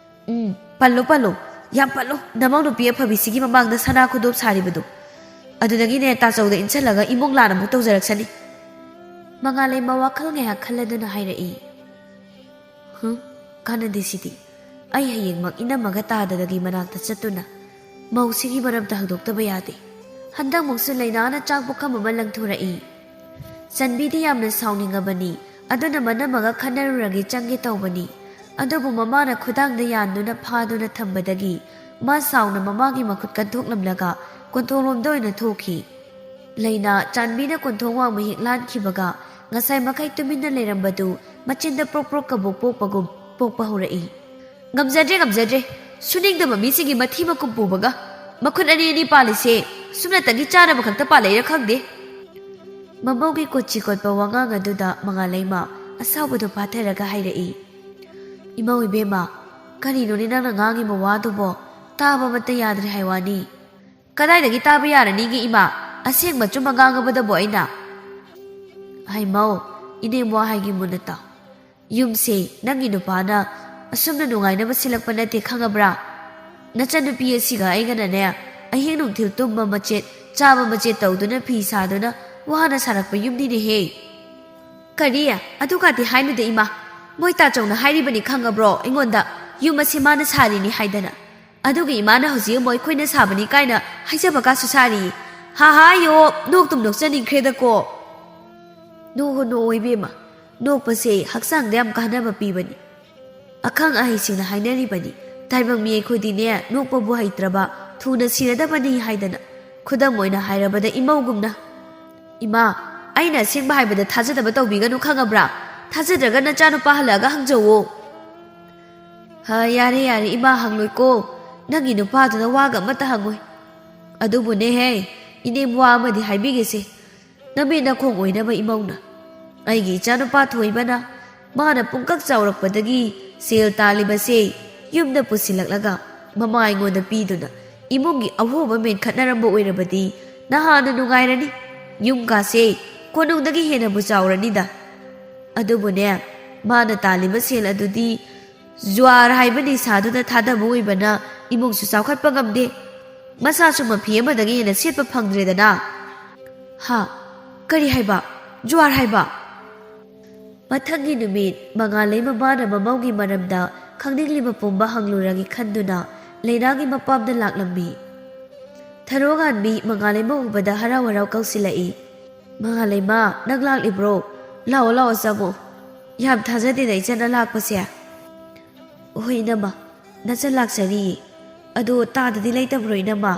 ꯎꯝ, ꯄꯜꯂꯣ ꯄꯜꯂꯣ, ꯌꯥꯝ ꯄꯜꯂꯣ꯫ ꯅꯃꯧ ꯅꯨꯄꯤ ꯑꯐꯕꯤꯁꯤꯒꯤ ꯃꯃꯥꯡꯗ ꯁꯅꯥ ꯈꯨꯗꯣꯞ ꯁꯥꯔꯤꯕꯗꯣ꯫ ꯑꯗꯨꯗꯒꯤꯅꯦ ꯇꯥꯆꯧꯗ ꯏꯟꯁꯤꯜꯂꯒ ꯏꯃꯨꯡ ꯂꯥꯟ ꯑꯃꯨꯛ ꯇꯧꯖꯔꯛꯁꯅꯤ꯫ ꯃꯉꯥꯂꯩꯃ ꯋꯥꯈꯜ ꯉꯥꯏꯍꯥꯛ ꯈꯜꯂꯗꯨꯅ ꯍꯥꯏꯔꯛꯏ, ꯍꯨꯝ, ꯀꯥꯟꯅꯗꯦ ꯁꯤꯗꯤ꯫ ꯑꯩ ꯍꯌꯦꯡꯃꯛ ꯏꯅꯝꯃꯒ ꯇꯥꯗꯗꯒꯤ ꯃꯅꯥꯛꯇ ꯆꯠꯇꯨꯅ ꯃꯧꯁꯤꯒꯤ ꯃꯔꯝꯗ ꯍꯧꯗꯣꯛꯇꯕ ꯌꯥꯗꯦ꯫ ꯍꯟꯗꯛꯃꯨꯛꯁꯨ ꯂꯩꯅꯥꯅ ꯆꯥꯛ ꯄꯨꯈꯝ ꯑꯃ ꯂꯪꯊꯣꯔꯛꯏ꯫ ꯆꯟꯕꯤꯗꯤ ꯌꯥꯝꯅ ꯁꯥꯎꯅꯤꯡꯉꯕꯅꯤ꯫ ꯑꯗꯨꯅ ꯃꯅꯝꯃꯒ ꯈꯟꯅꯔꯨꯔꯒꯦ ꯆꯪꯒꯦ ꯇꯧꯕꯅꯤ꯫ ꯑꯗꯨꯕꯨ ꯃꯃꯥꯅ ꯈꯨꯗꯥꯡꯗ ꯌꯥꯟꯗꯨꯅ ꯐꯥꯗꯨꯅ ꯊꯝꯕꯗꯒꯤ ꯃꯥ ꯁꯥꯎꯅ ꯃꯃꯥꯒꯤ ꯃꯈꯨꯠ ꯀꯟꯊꯣꯛꯂꯝꯂꯒ ꯀꯣꯟꯊꯣꯡꯂꯣꯝꯗ ꯑꯣꯏꯅ ꯊꯣꯛꯈꯤ꯫ ꯂꯩꯅꯥ ꯆꯥꯟꯕꯤꯅ ꯀꯣꯟꯊꯣꯡ ꯋꯥꯡꯃ ꯍꯦꯛ ꯂꯥꯟꯈꯤꯕꯒ ꯉꯁꯥꯏ ꯃꯈꯩ ꯇꯨꯃꯤꯟꯅ ꯂꯩꯔꯝꯕꯗꯨ ꯃꯆꯤꯟꯗ ꯄ꯭ꯔꯣꯛ ꯄ꯭ꯔꯣꯛ ꯀꯕꯣꯛ ꯄꯣꯛꯄꯒꯨꯝ ꯄꯣꯛꯄ ꯍꯧꯔꯛꯏ꯫ ꯉꯝꯖꯗ꯭ꯔꯦ, ꯉꯝꯖꯗ꯭ꯔꯦ꯫ ꯁꯨꯅꯤꯡꯗꯕ ꯃꯤꯁꯤꯡꯒꯤ ꯃꯊꯤ ꯃꯀꯨꯝ ꯄꯨꯕꯒ ꯃꯈꯨꯠ ꯑꯅꯤ ꯑꯅꯤ ꯄꯥꯜꯂꯤꯁꯦ ꯁꯨꯞꯅꯇꯒꯤ ꯆꯥꯅꯕ ꯈꯛꯇ ꯄꯥꯜꯂꯛꯏꯔꯥ ꯈꯪꯗꯦ꯫ ꯃꯃꯧꯒꯤ ꯀꯣꯠꯆꯤ ꯀꯣꯠꯄ ꯋꯥꯉꯥꯡ ꯑꯗꯨꯗ ꯃꯉꯥꯂꯩꯃ ꯑꯁꯥꯎꯕꯗꯨ ꯐꯥꯊꯔꯒ ꯍꯥꯏꯔꯛꯏ, ꯏꯃꯧ ꯏꯕꯦꯝꯃ, ꯀꯔꯤꯅꯣꯅꯦ ꯅꯪꯅ ꯉꯥꯡꯉꯤꯕ ꯋꯥꯗꯨꯕꯣ? ꯇꯥꯕ ꯑꯃꯠꯇ ꯌꯥꯗ꯭ꯔꯦ ꯍꯥꯏ ꯋꯥꯅꯤ꯫ ꯀꯗꯥꯏꯗꯒꯤ ꯇꯥꯕ ꯌꯥꯔꯅꯤꯒꯦ ꯏꯃꯥ? ꯑꯁꯦꯡꯕ ꯑꯆꯨꯝꯕ ꯉꯥꯡꯉꯕꯗꯕꯨ ꯑꯩꯅ꯫ ꯍꯩꯃꯧ, ꯏꯅꯦꯝꯕꯣ ꯍꯥꯏꯒꯤ ꯃꯨꯟꯅ ꯇꯥꯎ꯫ ꯌꯨꯝꯁꯦ ꯅꯪꯒꯤ ꯅꯨꯄꯥꯅ ꯑꯁꯨꯝꯅ ꯅꯨꯡꯉꯥꯏꯅꯕ ꯁꯤꯜꯂꯛꯄ ꯅꯠꯇꯦ ꯈꯪꯉꯕ꯭ꯔꯥ? ꯅꯆꯟꯅꯨꯄꯤ ꯑꯁꯤꯒ ꯑꯩꯒꯅꯅꯦ ꯑꯍꯤꯡ ꯅꯨꯡꯊꯤꯜ ꯇꯨꯝꯕ ꯃꯆꯦꯠ, ꯆꯥꯕ ꯃꯆꯦꯠ ꯇꯧꯗꯨꯅ ꯐꯤ ꯁꯥꯗꯨꯅ ꯋꯥꯅ ꯁꯥꯔꯛꯄ ꯌꯨꯝꯅꯤꯅꯦꯍꯦ꯫ ꯀꯔꯤ? ꯑꯗꯨꯒꯗꯤ ꯍꯥꯏꯅꯨꯗ ꯏꯃꯥ꯫ ꯃꯣꯏ ꯇꯥꯆꯧꯅ ꯍꯥꯏꯔꯤꯕꯅꯤ ꯈꯪꯉꯕ꯭ꯔꯣ ꯑꯩꯉꯣꯟꯗ, ꯌꯨꯝ ꯑꯁꯤ ꯃꯥꯅ ꯁꯥꯔꯤꯅꯤ ꯍꯥꯏꯗꯅ꯫ ꯑꯗꯨꯒ ꯏꯃꯥꯅ ꯍꯧꯖꯤꯛ ꯑꯃꯨꯛ ꯑꯩꯈꯣꯏꯅ ꯁꯥꯕꯅꯤ ꯀꯥꯏꯅ ꯍꯥꯏꯖꯕ ꯀꯥꯁꯨ ꯁꯥꯔꯤ꯫ ꯍꯥ ꯍꯥ ꯌꯣ, ꯅꯣꯛꯇꯨꯝ ꯅꯣꯛꯆꯅꯤꯡꯈ꯭ꯔꯦꯗꯀꯣ꯫ ꯅꯣꯛꯑꯣ ꯅꯣꯛꯑꯣ ꯏꯕꯦꯝꯃ, ꯅꯣꯛꯄꯁꯦ ꯍꯛꯆꯥꯡꯗ ꯌꯥꯝ ꯀꯥꯟꯅꯕ ꯄꯤꯕꯅꯤ꯫ ꯑꯈꯪ ꯑꯍꯩꯁꯤꯡꯅ ꯍꯥꯏꯅꯔꯤꯕꯅꯤ, ꯇꯥꯏꯕꯪ ꯃꯤ ꯑꯩꯈꯣꯏꯗꯤꯅꯦ ꯅꯣꯛꯄꯕꯨ ꯍꯩꯇ꯭ꯔꯕ ꯊꯨꯅ ꯁꯤꯔꯗꯕꯅꯤ ꯍꯥꯏꯗꯅ꯫ ꯈꯨꯗꯝ ꯑꯣꯏꯅ ꯍꯥꯏꯔꯕꯗ ꯏꯃꯧꯒꯨꯝꯅ꯫ ꯏꯃꯥ, ꯑꯩꯅ ꯑꯁꯦꯡꯕ ꯍꯥꯏꯕꯗ ꯊꯥꯖꯗꯕ ꯇꯧꯕꯤꯒꯅꯨ ꯈꯪꯉꯕ꯭ꯔꯥ? ꯊꯥꯖꯗ꯭ꯔꯒ ꯅꯆꯥꯅꯨꯄꯥ ꯍꯜꯂꯛꯑꯒ ꯍꯪꯖꯧꯋꯣ꯫ ꯍ, ꯌꯥꯔꯦ, ꯌꯥꯔꯦ, ꯏꯃꯥ ꯍꯪꯂꯣꯏꯀꯣ꯫ ꯅꯪꯒꯤ ꯅꯨꯄꯥꯗꯨꯅ ꯋꯥꯒ ꯑꯃꯠꯇ ꯍꯪꯉꯣꯏ꯫ ꯑꯗꯨꯕꯨꯅꯦꯍꯦ, ꯏꯅꯦꯝ ꯋꯥ ꯑꯃꯗꯤ ꯍꯥꯏꯕꯤꯒꯦꯁꯦ꯫ ꯅꯃꯤꯠ ꯅꯈꯣꯡ ꯑꯣꯏꯅꯕ ꯏꯃꯧꯅ꯫ ꯑꯩꯒꯤ ꯏꯆꯥꯅꯨꯄꯥ ꯊꯣꯏꯕꯅ ꯃꯥꯅ ꯄꯨꯡꯀꯛ ꯆꯥꯎꯔꯛꯄꯗꯒꯤ ꯁꯦꯜ ꯇꯥꯜꯂꯤꯕꯁꯦ ꯌꯨꯝꯗ ꯄꯨꯁꯤꯜꯂꯛꯂꯒ ꯃꯃꯥ ꯑꯩꯉꯣꯟꯗ ꯄꯤꯗꯨꯅ ꯏꯃꯨꯡꯒꯤ ꯑꯍꯣꯕ ꯃꯦꯟꯈꯠꯅꯔꯝꯕ ꯑꯣꯏꯔꯕꯗꯤ ꯅꯍꯥꯟꯅ ꯅꯨꯡꯉꯥꯏꯔꯅꯤ꯫ ꯌꯨꯝ ꯀꯥꯁꯦ ꯀꯣꯅꯨꯡꯗꯒꯤ ꯍꯦꯟꯅꯕꯨ ꯆꯥꯎꯔꯅꯤꯗ꯫ ꯑꯗꯨꯕꯨꯅꯦ, ꯃꯥꯅ ꯇꯥꯜꯂꯤꯕ ꯁꯦꯜ ꯑꯗꯨꯗꯤ ꯖꯨꯋꯥꯔ ꯍꯥꯏꯕ ꯅꯤꯁꯥꯗꯨꯗ ꯊꯥꯗꯕ ꯑꯣꯏꯕꯅ ꯏꯃꯨꯡꯁꯨ ꯆꯥꯎꯈꯠꯄ ꯉꯝꯗꯦ꯫ ꯃꯁꯥꯁꯨ ꯃꯐꯤ ꯑꯃꯗꯒꯤ ꯍꯦꯟꯅ ꯁꯦꯠꯄ ꯐꯪꯗ꯭ꯔꯦꯗꯅ꯫ ꯍꯥ? ꯀꯔꯤ ꯍꯥꯏꯕ? ꯖꯨꯋꯥꯔ ꯍꯥꯏꯕ? ꯃꯊꯪꯒꯤ ꯅꯨꯃꯤꯠ ꯃꯉꯥꯂꯩ ꯃꯃꯥꯅ ꯃꯃꯧꯒꯤ ꯃꯔꯝꯗ ꯈꯪꯅꯤꯡꯂꯤꯕ ꯄꯨꯝꯕ ꯍꯪꯂꯨꯔꯒꯦ ꯈꯟꯗꯨꯅ ꯂꯩꯅꯥꯒꯤ ꯃꯄꯥꯝꯗ ꯂꯥꯛꯂꯝꯃꯤ꯫ ꯊꯔꯣꯉꯥꯟꯕꯤ ꯃꯉꯥꯂꯩꯃ ꯎꯕꯗ ꯍꯔꯥꯎ ꯍꯔꯥꯎ ꯀꯧꯁꯤꯜꯂꯛꯏ꯫ "ꯃꯉꯥꯂꯩꯃ, ꯅꯪ ꯂꯥꯛꯂꯤꯕ꯭ꯔꯣ? ꯂꯥꯛꯑꯣ, ꯂꯥꯛꯑꯣ, ꯆꯪꯉꯣ꯫ ꯌꯥꯝ ꯊꯥꯖꯗꯦꯗ ꯏꯆꯟꯅ ꯂꯥꯛꯄꯁꯦ꯫" "ꯍꯣꯏ ꯏꯅꯝꯃ, ꯅꯆꯟ ꯂꯥꯛꯆꯔꯤꯌꯦ꯫ ꯑꯗꯣ ꯇꯥꯗꯗꯤ ꯂꯩꯇꯕ꯭ꯔꯣ ꯏꯅꯝꯃ?"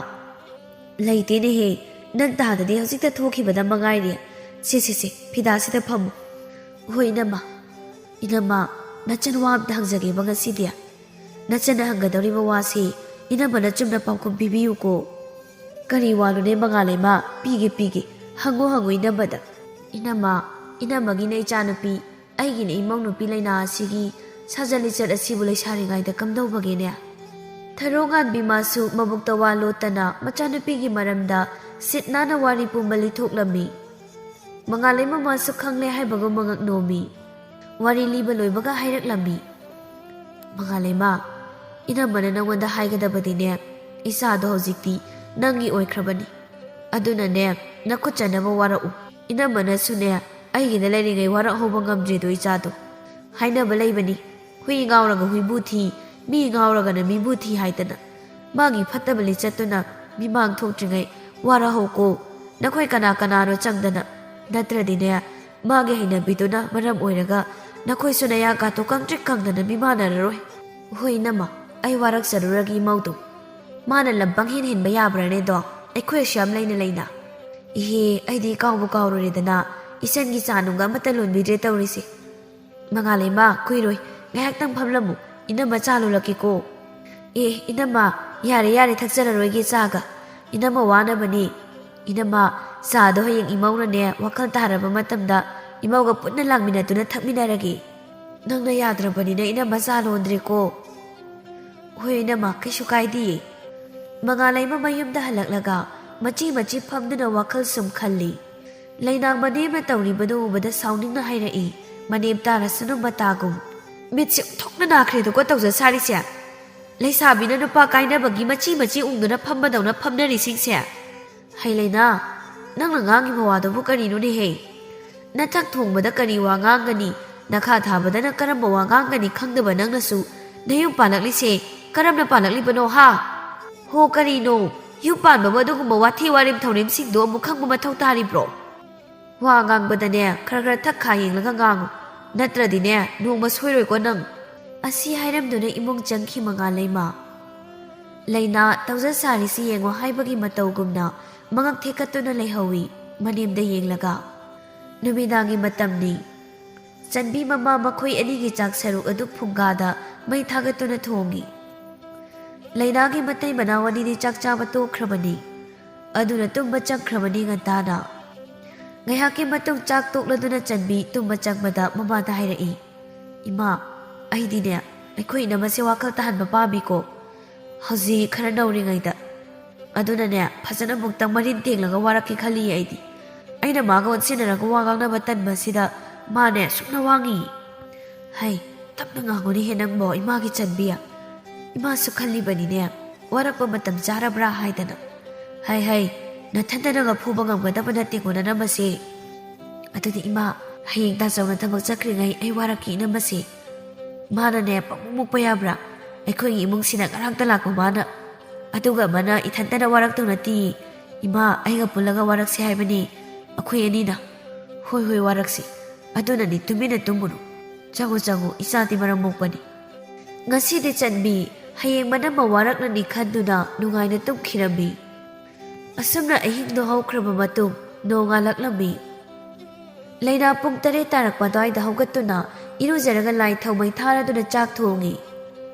"ꯂꯩꯇꯦꯅꯦꯍꯦ, ꯅꯪ ꯇꯥꯗꯗꯤ ꯍꯧꯖꯤꯛꯇ ꯊꯣꯛꯈꯤꯕꯗ ꯃꯉꯥꯏꯔꯦ꯫ ꯁꯦ, ꯁꯦ, ꯁꯦ, ꯐꯤꯗꯥꯁꯤꯗ ꯐꯝꯃꯨ꯫" "ꯍꯣꯏ ꯏꯅꯝꯃ꯫" "ꯏꯅꯝꯃ, ꯅꯆꯟ ꯋꯥ ꯑꯝꯇ ꯍꯪꯖꯒꯦꯕ ꯉꯁꯤꯗꯤ꯫ ꯅꯆꯟꯅ ꯍꯪꯒꯗꯧꯔꯤꯕ ꯋꯥꯁꯤ ꯏꯅꯝꯃꯅ ꯆꯨꯝꯅ ꯄꯥꯎꯈꯨꯝ ꯄꯤꯕꯤꯌꯨꯀꯣ꯫" "ꯀꯔꯤ ꯋꯥꯅꯣꯅꯦ ꯃꯉꯥꯂꯩꯃ? ꯄꯤꯒꯦ, ꯄꯤꯒꯦ꯫ ꯍꯪꯉꯨ, ꯍꯪꯉꯨ ꯏꯅꯝꯃꯗ꯫" "ꯏꯅꯝꯃ, ꯏꯅꯝꯃꯒꯤꯅꯦ ꯏꯆꯥꯅꯨꯄꯤ, ꯑꯩꯒꯤꯅꯦ ꯏꯃꯧ ꯅꯨꯄꯤ ꯂꯩꯅꯥ ꯑꯁꯤꯒꯤ ꯁꯥꯖꯠ ꯂꯤꯆꯠ ꯑꯁꯤꯕꯨ ꯂꯩꯁꯥꯔꯤꯉꯩꯗ ꯀꯝꯗꯧꯕꯒꯦꯅꯦ?" ꯊꯔꯣꯉꯥꯟꯕꯤ ꯃꯥꯁꯨ ꯃꯕꯨꯛꯇ ꯋꯥ ꯂꯣꯠꯇꯅ ꯃꯆꯥꯅꯨꯄꯤꯒꯤ ꯃꯔꯝꯗ ꯁꯤꯠ ꯅꯥꯟꯅ ꯋꯥꯔꯤ ꯄꯨꯝꯕ ꯂꯤꯊꯣꯛꯂꯝꯃꯤ꯫ ꯃꯉꯥꯂꯩꯃ ꯃꯥꯁꯨ ꯈꯪꯂꯦ ꯍꯥꯏꯕꯒꯨꯝ ꯃꯉꯛ ꯅꯣꯝꯃꯤ꯫ ꯋꯥꯔꯤ ꯂꯤꯕ ꯂꯣꯏꯕꯒ ꯍꯥꯏꯔꯛꯂꯝꯃꯤ꯫ "ꯃꯉꯥꯂꯩꯃ, ꯏꯅꯝꯃꯅ ꯅꯪꯉꯣꯟꯗ ꯍꯥꯏꯒꯗꯕꯗꯤꯅꯦ, ꯏꯆꯥꯗꯣ ꯍꯧꯖꯤꯛꯇꯤ ꯅꯪꯒꯤ ꯑꯣꯏꯈ꯭ꯔꯕꯅꯤ꯫ ꯑꯗꯨꯅꯅꯦ, ꯅꯈꯨꯠ ꯆꯟꯅꯕ ꯋꯥꯔꯛꯎ꯫ ꯏꯅꯝꯃꯅꯁꯨꯅꯦ, ꯑꯩꯒꯤꯗ ꯂꯩꯔꯤꯉꯩ ꯋꯥꯔꯛꯍꯧꯕ ꯉꯝꯗ꯭ꯔꯤꯗꯣ ꯏꯆꯥꯗꯣ꯫ ꯍꯥꯏꯅꯕ ꯂꯩꯕꯅꯤ, ꯍꯨꯏ ꯉꯥꯎꯔꯒ ꯍꯨꯏꯕꯨ ꯊꯤ, ꯃꯤ ꯉꯥꯎꯔꯒꯅ ꯃꯤꯕꯨ ꯊꯤ ꯍꯥꯏꯗꯅ꯫ ꯃꯥꯒꯤ ꯐꯠꯇꯕ ꯂꯤꯆꯠꯇꯨꯅ ꯃꯤꯃꯥꯡ ꯊꯣꯛꯇ꯭ꯔꯤꯉꯩ ꯋꯥꯔꯍꯧꯀꯣ꯫ ꯅꯈꯣꯏ ꯀꯅꯥ ꯀꯅꯥꯅꯣ ꯆꯪꯗꯅ꯫ ꯅꯠꯇ꯭ꯔꯗꯤꯅꯦ, ꯃꯥꯒꯤ ꯍꯩꯅꯕꯤꯗꯨꯅ ꯃꯔꯝ ꯑꯣꯏꯔꯒ ꯅꯈꯣꯏꯁꯨ ꯅꯌꯥ ꯀꯥꯇꯣ ꯀꯪꯇ꯭ꯔꯤꯛ ꯀꯪꯗꯅ ꯃꯤꯃꯥꯟꯅꯔꯔꯣꯏ꯫" "ꯍꯣꯏ ꯏꯅꯝꯃ, ꯑꯩ ꯋꯥꯔꯛꯆꯔꯨꯔꯒꯦ ꯏꯃꯧꯗꯣ꯫ ꯃꯥꯅ ꯂꯝ ꯄꯪꯍꯦꯟ ꯍꯦꯟꯕ ꯌꯥꯕ꯭ꯔꯥꯅꯦꯗꯣ? ꯑꯩꯈꯣꯏ ꯑꯁꯨ ꯌꯥꯝ ꯂꯩꯅ ꯂꯩꯅ꯫ ꯏꯍꯦ, ꯑꯩꯗꯤ ꯀꯥꯎꯕꯨ ꯀꯥꯎꯔꯨꯔꯦꯗꯅ, ꯏꯆꯟꯒꯤ ꯆꯥ ꯅꯨꯡꯒ ꯑꯃꯠꯇ ꯂꯣꯟꯕꯤꯗ꯭ꯔꯦ ꯇꯧꯔꯤꯁꯦ꯫ ꯃꯉꯥꯂꯩꯃ, ꯀꯨꯏꯔꯣꯏ, ꯉꯥꯏꯍꯥꯛꯇꯪ ꯐꯝꯂꯝꯃꯨ꯫ "ꯏꯅꯝꯃ, ꯆꯥ ꯂꯣꯜꯂꯛꯀꯦꯀꯣ?" "ꯑꯦ, ꯏꯅꯝꯃ, ꯌꯥꯔꯦ, ꯌꯥꯔꯦ, ꯊꯛꯆꯔꯔꯣꯏꯒꯦ ꯆꯥꯒ꯫ ꯏꯅꯝꯃ ꯋꯥꯅꯕꯅꯤ꯫ ꯏꯅꯝꯃ, ꯆꯥꯗꯣ ꯍꯌꯦꯡ ꯏꯃꯧꯅꯅꯦ ꯋꯥꯈꯜ ꯇꯥꯔꯕ ꯃꯇꯝꯗ ꯏꯃꯧꯒ ꯄꯨꯟꯅ ꯂꯥꯡꯃꯤꯟꯅꯗꯨꯅ ꯊꯛꯃꯤꯟꯅꯔꯒꯦ꯫ ꯅꯪꯅ ꯌꯥꯗ꯭ꯔꯕꯅꯤꯅ ꯏꯅꯝꯃ ꯆꯥ ꯂꯣꯟꯗ꯭ꯔꯦꯀꯣ?" "ꯍꯣꯏ ꯏꯅꯝꯃ, ꯀꯩꯁꯨ ꯀꯥꯏꯗꯤꯌꯦ꯫" ꯃꯉꯥꯂꯩꯃ ꯃꯌꯨꯝꯗ ꯍꯜꯂꯛꯂꯒ ꯃꯆꯤ ꯃꯆꯤ ꯐꯝꯗꯨꯅ ꯋꯥꯈꯜ ꯁꯨꯝ ꯈꯜꯂꯤ꯫ ꯂꯩꯅꯥ ꯃꯅꯦꯝꯅ ꯇꯧꯔꯤꯕꯗꯨ ꯎꯕꯗ ꯁꯥꯎꯅꯤꯡꯅ ꯍꯥꯏꯔꯛꯏ, "ꯃꯅꯦꯝ ꯇꯥꯔꯁꯅꯨ ꯃꯇꯥꯒꯨꯝ꯫ ꯃꯤꯠꯁꯦ ꯎꯟꯊꯣꯛꯅ ꯅꯥꯈ꯭ꯔꯦꯗꯀꯣ ꯇꯧꯖ ꯁꯥꯔꯤꯁꯦ꯫ ꯂꯩꯁꯥꯕꯤꯅ ꯅꯨꯄꯥ ꯀꯥꯏꯅꯕꯒꯤ ꯃꯆꯤ ꯃꯆꯤ ꯎꯪꯗꯨꯅ ꯐꯝꯕꯗꯧꯅ ꯐꯝꯅꯔꯤꯁꯤꯡꯁꯦ꯫ ꯍꯩ ꯂꯩꯅꯥ, ꯅꯪꯅ ꯉꯥꯡꯉꯤꯕ ꯋꯥꯗꯨꯕꯨ ꯀꯔꯤꯅꯣꯅꯦꯍꯦ? ꯅꯊꯛ ꯊꯣꯡꯕꯗ ꯀꯔꯤ ꯋꯥ ꯉꯥꯡꯒꯅꯤ, ꯅꯈꯥ ꯊꯥꯕꯗꯅ ꯀꯔꯝꯕ ꯋꯥ ꯉꯥꯡꯒꯅꯤ ꯈꯪꯗꯕ ꯅꯪꯅꯁꯨ ꯅꯌꯨꯝ ꯄꯥꯜꯂꯛꯂꯤꯁꯦ ꯀꯔꯝꯅ ꯄꯥꯜꯂꯛꯂꯤꯕꯅꯣ ꯍꯥ? ꯍꯣ ꯀꯔꯤꯅꯣ? ꯌꯨꯝ ꯄꯥꯟꯕꯕꯨ ꯑꯗꯨꯒꯨꯝꯕ ꯋꯥꯊꯤ ꯋꯥꯔꯦꯝ ꯊꯧꯔꯦꯝꯁꯤꯡꯗꯣ ꯑꯃꯨꯛ ꯈꯪꯕ ꯃꯊꯧ ꯇꯥꯔꯤꯕ꯭ꯔꯣ? ꯋꯥ ꯉꯥꯡꯕꯗꯅꯦ ꯈꯔ ꯈꯔ ꯊꯛ ꯈꯥ ꯌꯦꯡꯂꯒ ꯉꯥꯡꯉꯨ, ꯅꯠꯇ꯭ꯔꯗꯤꯅꯦ ꯅꯣꯡꯃ ꯁꯣꯏꯔꯣꯏꯀꯣ ꯅꯪ꯫" ꯑꯁꯤ ꯍꯥꯏꯔꯝꯗꯨꯅ ꯏꯃꯨꯡ ꯆꯪꯈꯤ ꯃꯉꯥꯂꯩꯃ꯫ ꯂꯩꯅꯥ ꯇꯧꯖ ꯁꯥꯔꯤꯁꯤ ꯌꯦꯡꯉꯣ ꯍꯥꯏꯕꯒꯤ ꯃꯇꯧꯒꯨꯝꯅ ꯃꯉꯛ ꯊꯦꯛꯀꯠꯇꯨꯅ ꯂꯩꯍꯧꯏ ꯃꯅꯦꯝꯗ ꯌꯦꯡꯂꯒ꯫ ꯅꯨꯃꯤꯗꯥꯡꯒꯤ ꯃꯇꯝꯅꯤ꯫ ꯆꯟꯕꯤ ꯃꯃꯥ ꯃꯈꯣꯏ ꯑꯅꯤꯒꯤ ꯆꯥꯛ ꯁꯔꯨꯛ ꯑꯗꯨ ꯐꯨꯡꯒꯥꯗ ꯃꯩ ꯊꯥꯒꯠꯇꯨꯅ ꯊꯣꯡꯉꯤ꯫ ꯂꯩꯅꯥꯒꯤ ꯃꯇꯩ ꯃꯅꯥꯎ ꯑꯅꯤꯗꯤ ꯆꯥꯛ ꯆꯥꯕ ꯇꯣꯛꯈ꯭ꯔꯕꯅꯤ꯫ ꯑꯗꯨꯅ ꯇꯨꯝꯕ ꯆꯪꯈ꯭ꯔꯕꯅꯤ ꯉꯟꯇꯥꯅ꯫ ꯉꯥꯏꯍꯥꯛꯀꯤ ꯃꯇꯨꯡ ꯆꯥꯛ ꯇꯣꯛꯂꯗꯨꯅ ꯆꯟꯕꯤ ꯇꯨꯝꯕ ꯆꯪꯕꯗ ꯃꯃꯥꯗ ꯍꯥꯏꯔꯛꯏ, "ꯏꯃꯥ, ꯑꯩꯗꯤꯅꯦ ꯑꯩꯈꯣꯏ ꯏꯅꯝꯃꯁꯦ ꯋꯥꯈꯜ ꯇꯥꯍꯟꯕ ꯄꯥꯝꯃꯤꯀꯣ꯫ ꯍꯧꯖꯤꯛ ꯈꯔ ꯅꯧꯔꯤꯉꯩꯗ꯫ ꯑꯗꯨꯅꯅꯦ ꯐꯖꯅ ꯑꯃꯨꯛꯇꯪ ꯃꯔꯤꯟ ꯇꯦꯡꯂꯒ ꯋꯥꯔꯛꯀꯦ ꯈꯜꯂꯤꯌꯦ ꯑꯩꯗꯤ꯫ ꯑꯩꯅ ꯃꯥꯒ ꯑꯣꯟꯁꯤꯟꯅꯔꯒ ꯋꯥ ꯉꯥꯡꯅꯕ ꯇꯟꯕꯁꯤꯗ ꯃꯥꯅꯦ ꯁꯨꯝꯅ ꯋꯥꯡꯉꯤ꯫" "ꯍꯩ, ꯇꯞꯅ ꯉꯥꯡꯉꯨꯅꯦꯍꯦ ꯅꯪꯕꯣ, ꯏꯃꯥꯒꯤ ꯆꯟꯕꯤ꯫ ꯏꯃꯥꯁꯨ ꯈꯜꯂꯤꯕꯅꯤꯅꯦ, ꯋꯥꯔꯛꯄ ꯃꯇꯝ ꯆꯥꯔꯕ꯭ꯔꯥ ꯍꯥꯏꯗꯅ꯫ ꯍꯩ, ꯍꯩ, ꯅꯊꯟꯇꯅꯒ ꯐꯨꯕ ꯉꯝꯒꯗꯕ ꯅꯠꯇꯦꯀꯣ ꯅꯅꯝꯃꯁꯦ꯫ ꯑꯗꯨꯗꯤ ꯏꯃꯥ, ꯍꯌꯦꯡ ꯇꯥꯆꯧꯅ ꯊꯕꯛ ꯆꯠꯈ꯭ꯔꯤꯉꯩ ꯑꯩ ꯋꯥꯔꯛꯀꯦ ꯏꯅꯝꯃꯁꯦ꯫ ꯃꯥꯅꯅꯦ ꯄꯪꯃꯨꯛ ꯃꯨꯛꯄ ꯌꯥꯕ꯭ꯔꯥ? ꯑꯩꯈꯣꯏꯒꯤ ꯏꯃꯨꯡꯁꯤꯅ ꯉꯔꯥꯡꯇ ꯂꯥꯛꯄ ꯃꯥꯅ꯫ ꯑꯗꯨꯒ ꯑꯃꯅ ꯏꯊꯟꯇꯅ ꯋꯥꯔꯛꯇꯧ ꯅꯠꯇꯦ꯫ ꯏꯃꯥ, ꯑꯩꯒ ꯄꯨꯜꯂꯒ ꯋꯥꯔꯛꯁꯦ ꯍꯥꯏꯕꯅꯤ ꯑꯩꯈꯣꯏ ꯑꯅꯤꯅ꯫" "ꯍꯣꯏ, ꯍꯣꯏ, ꯋꯥꯔꯛꯁꯤ꯫ ꯑꯗꯨꯅꯅꯤ ꯇꯨꯃꯤꯟꯅ ꯇꯨꯝꯃꯨꯅꯨ꯫ ꯆꯪꯉꯨ, ꯆꯪꯉꯨ, ꯏꯆꯥꯗꯤ ꯃꯔꯝ ꯃꯣꯛꯄꯅꯤ꯫" ꯉꯁꯤꯗꯤ ꯆꯟꯕꯤ ꯍꯌꯦꯡ ꯃꯅꯝꯃ ꯋꯥꯔꯛꯂꯅꯤ ꯈꯟꯗꯨꯅ ꯅꯨꯡꯉꯥꯏꯅ ꯇꯨꯝꯈꯤꯔꯝꯃꯤ꯫ ꯑꯁꯨꯝꯅ ꯑꯍꯤꯡꯗꯣ ꯍꯧꯈ꯭ꯔꯕ ꯃꯇꯨꯡ ꯅꯣꯡꯉꯥꯜꯂꯛꯂꯝꯃꯤ꯫ ꯂꯩꯅꯥ ꯄꯨꯡ ꯇꯔꯦꯠ ꯇꯥꯔꯛꯄ ꯑꯗꯨꯋꯥꯏꯗ ꯍꯧꯒꯠꯇꯨꯅ ꯏꯔꯨꯖꯔꯒ ꯂꯥꯏ ꯊꯥꯎꯃꯩ ꯊꯥꯔꯗꯨꯅ ꯆꯥꯛ ꯊꯣꯡꯉꯤ꯫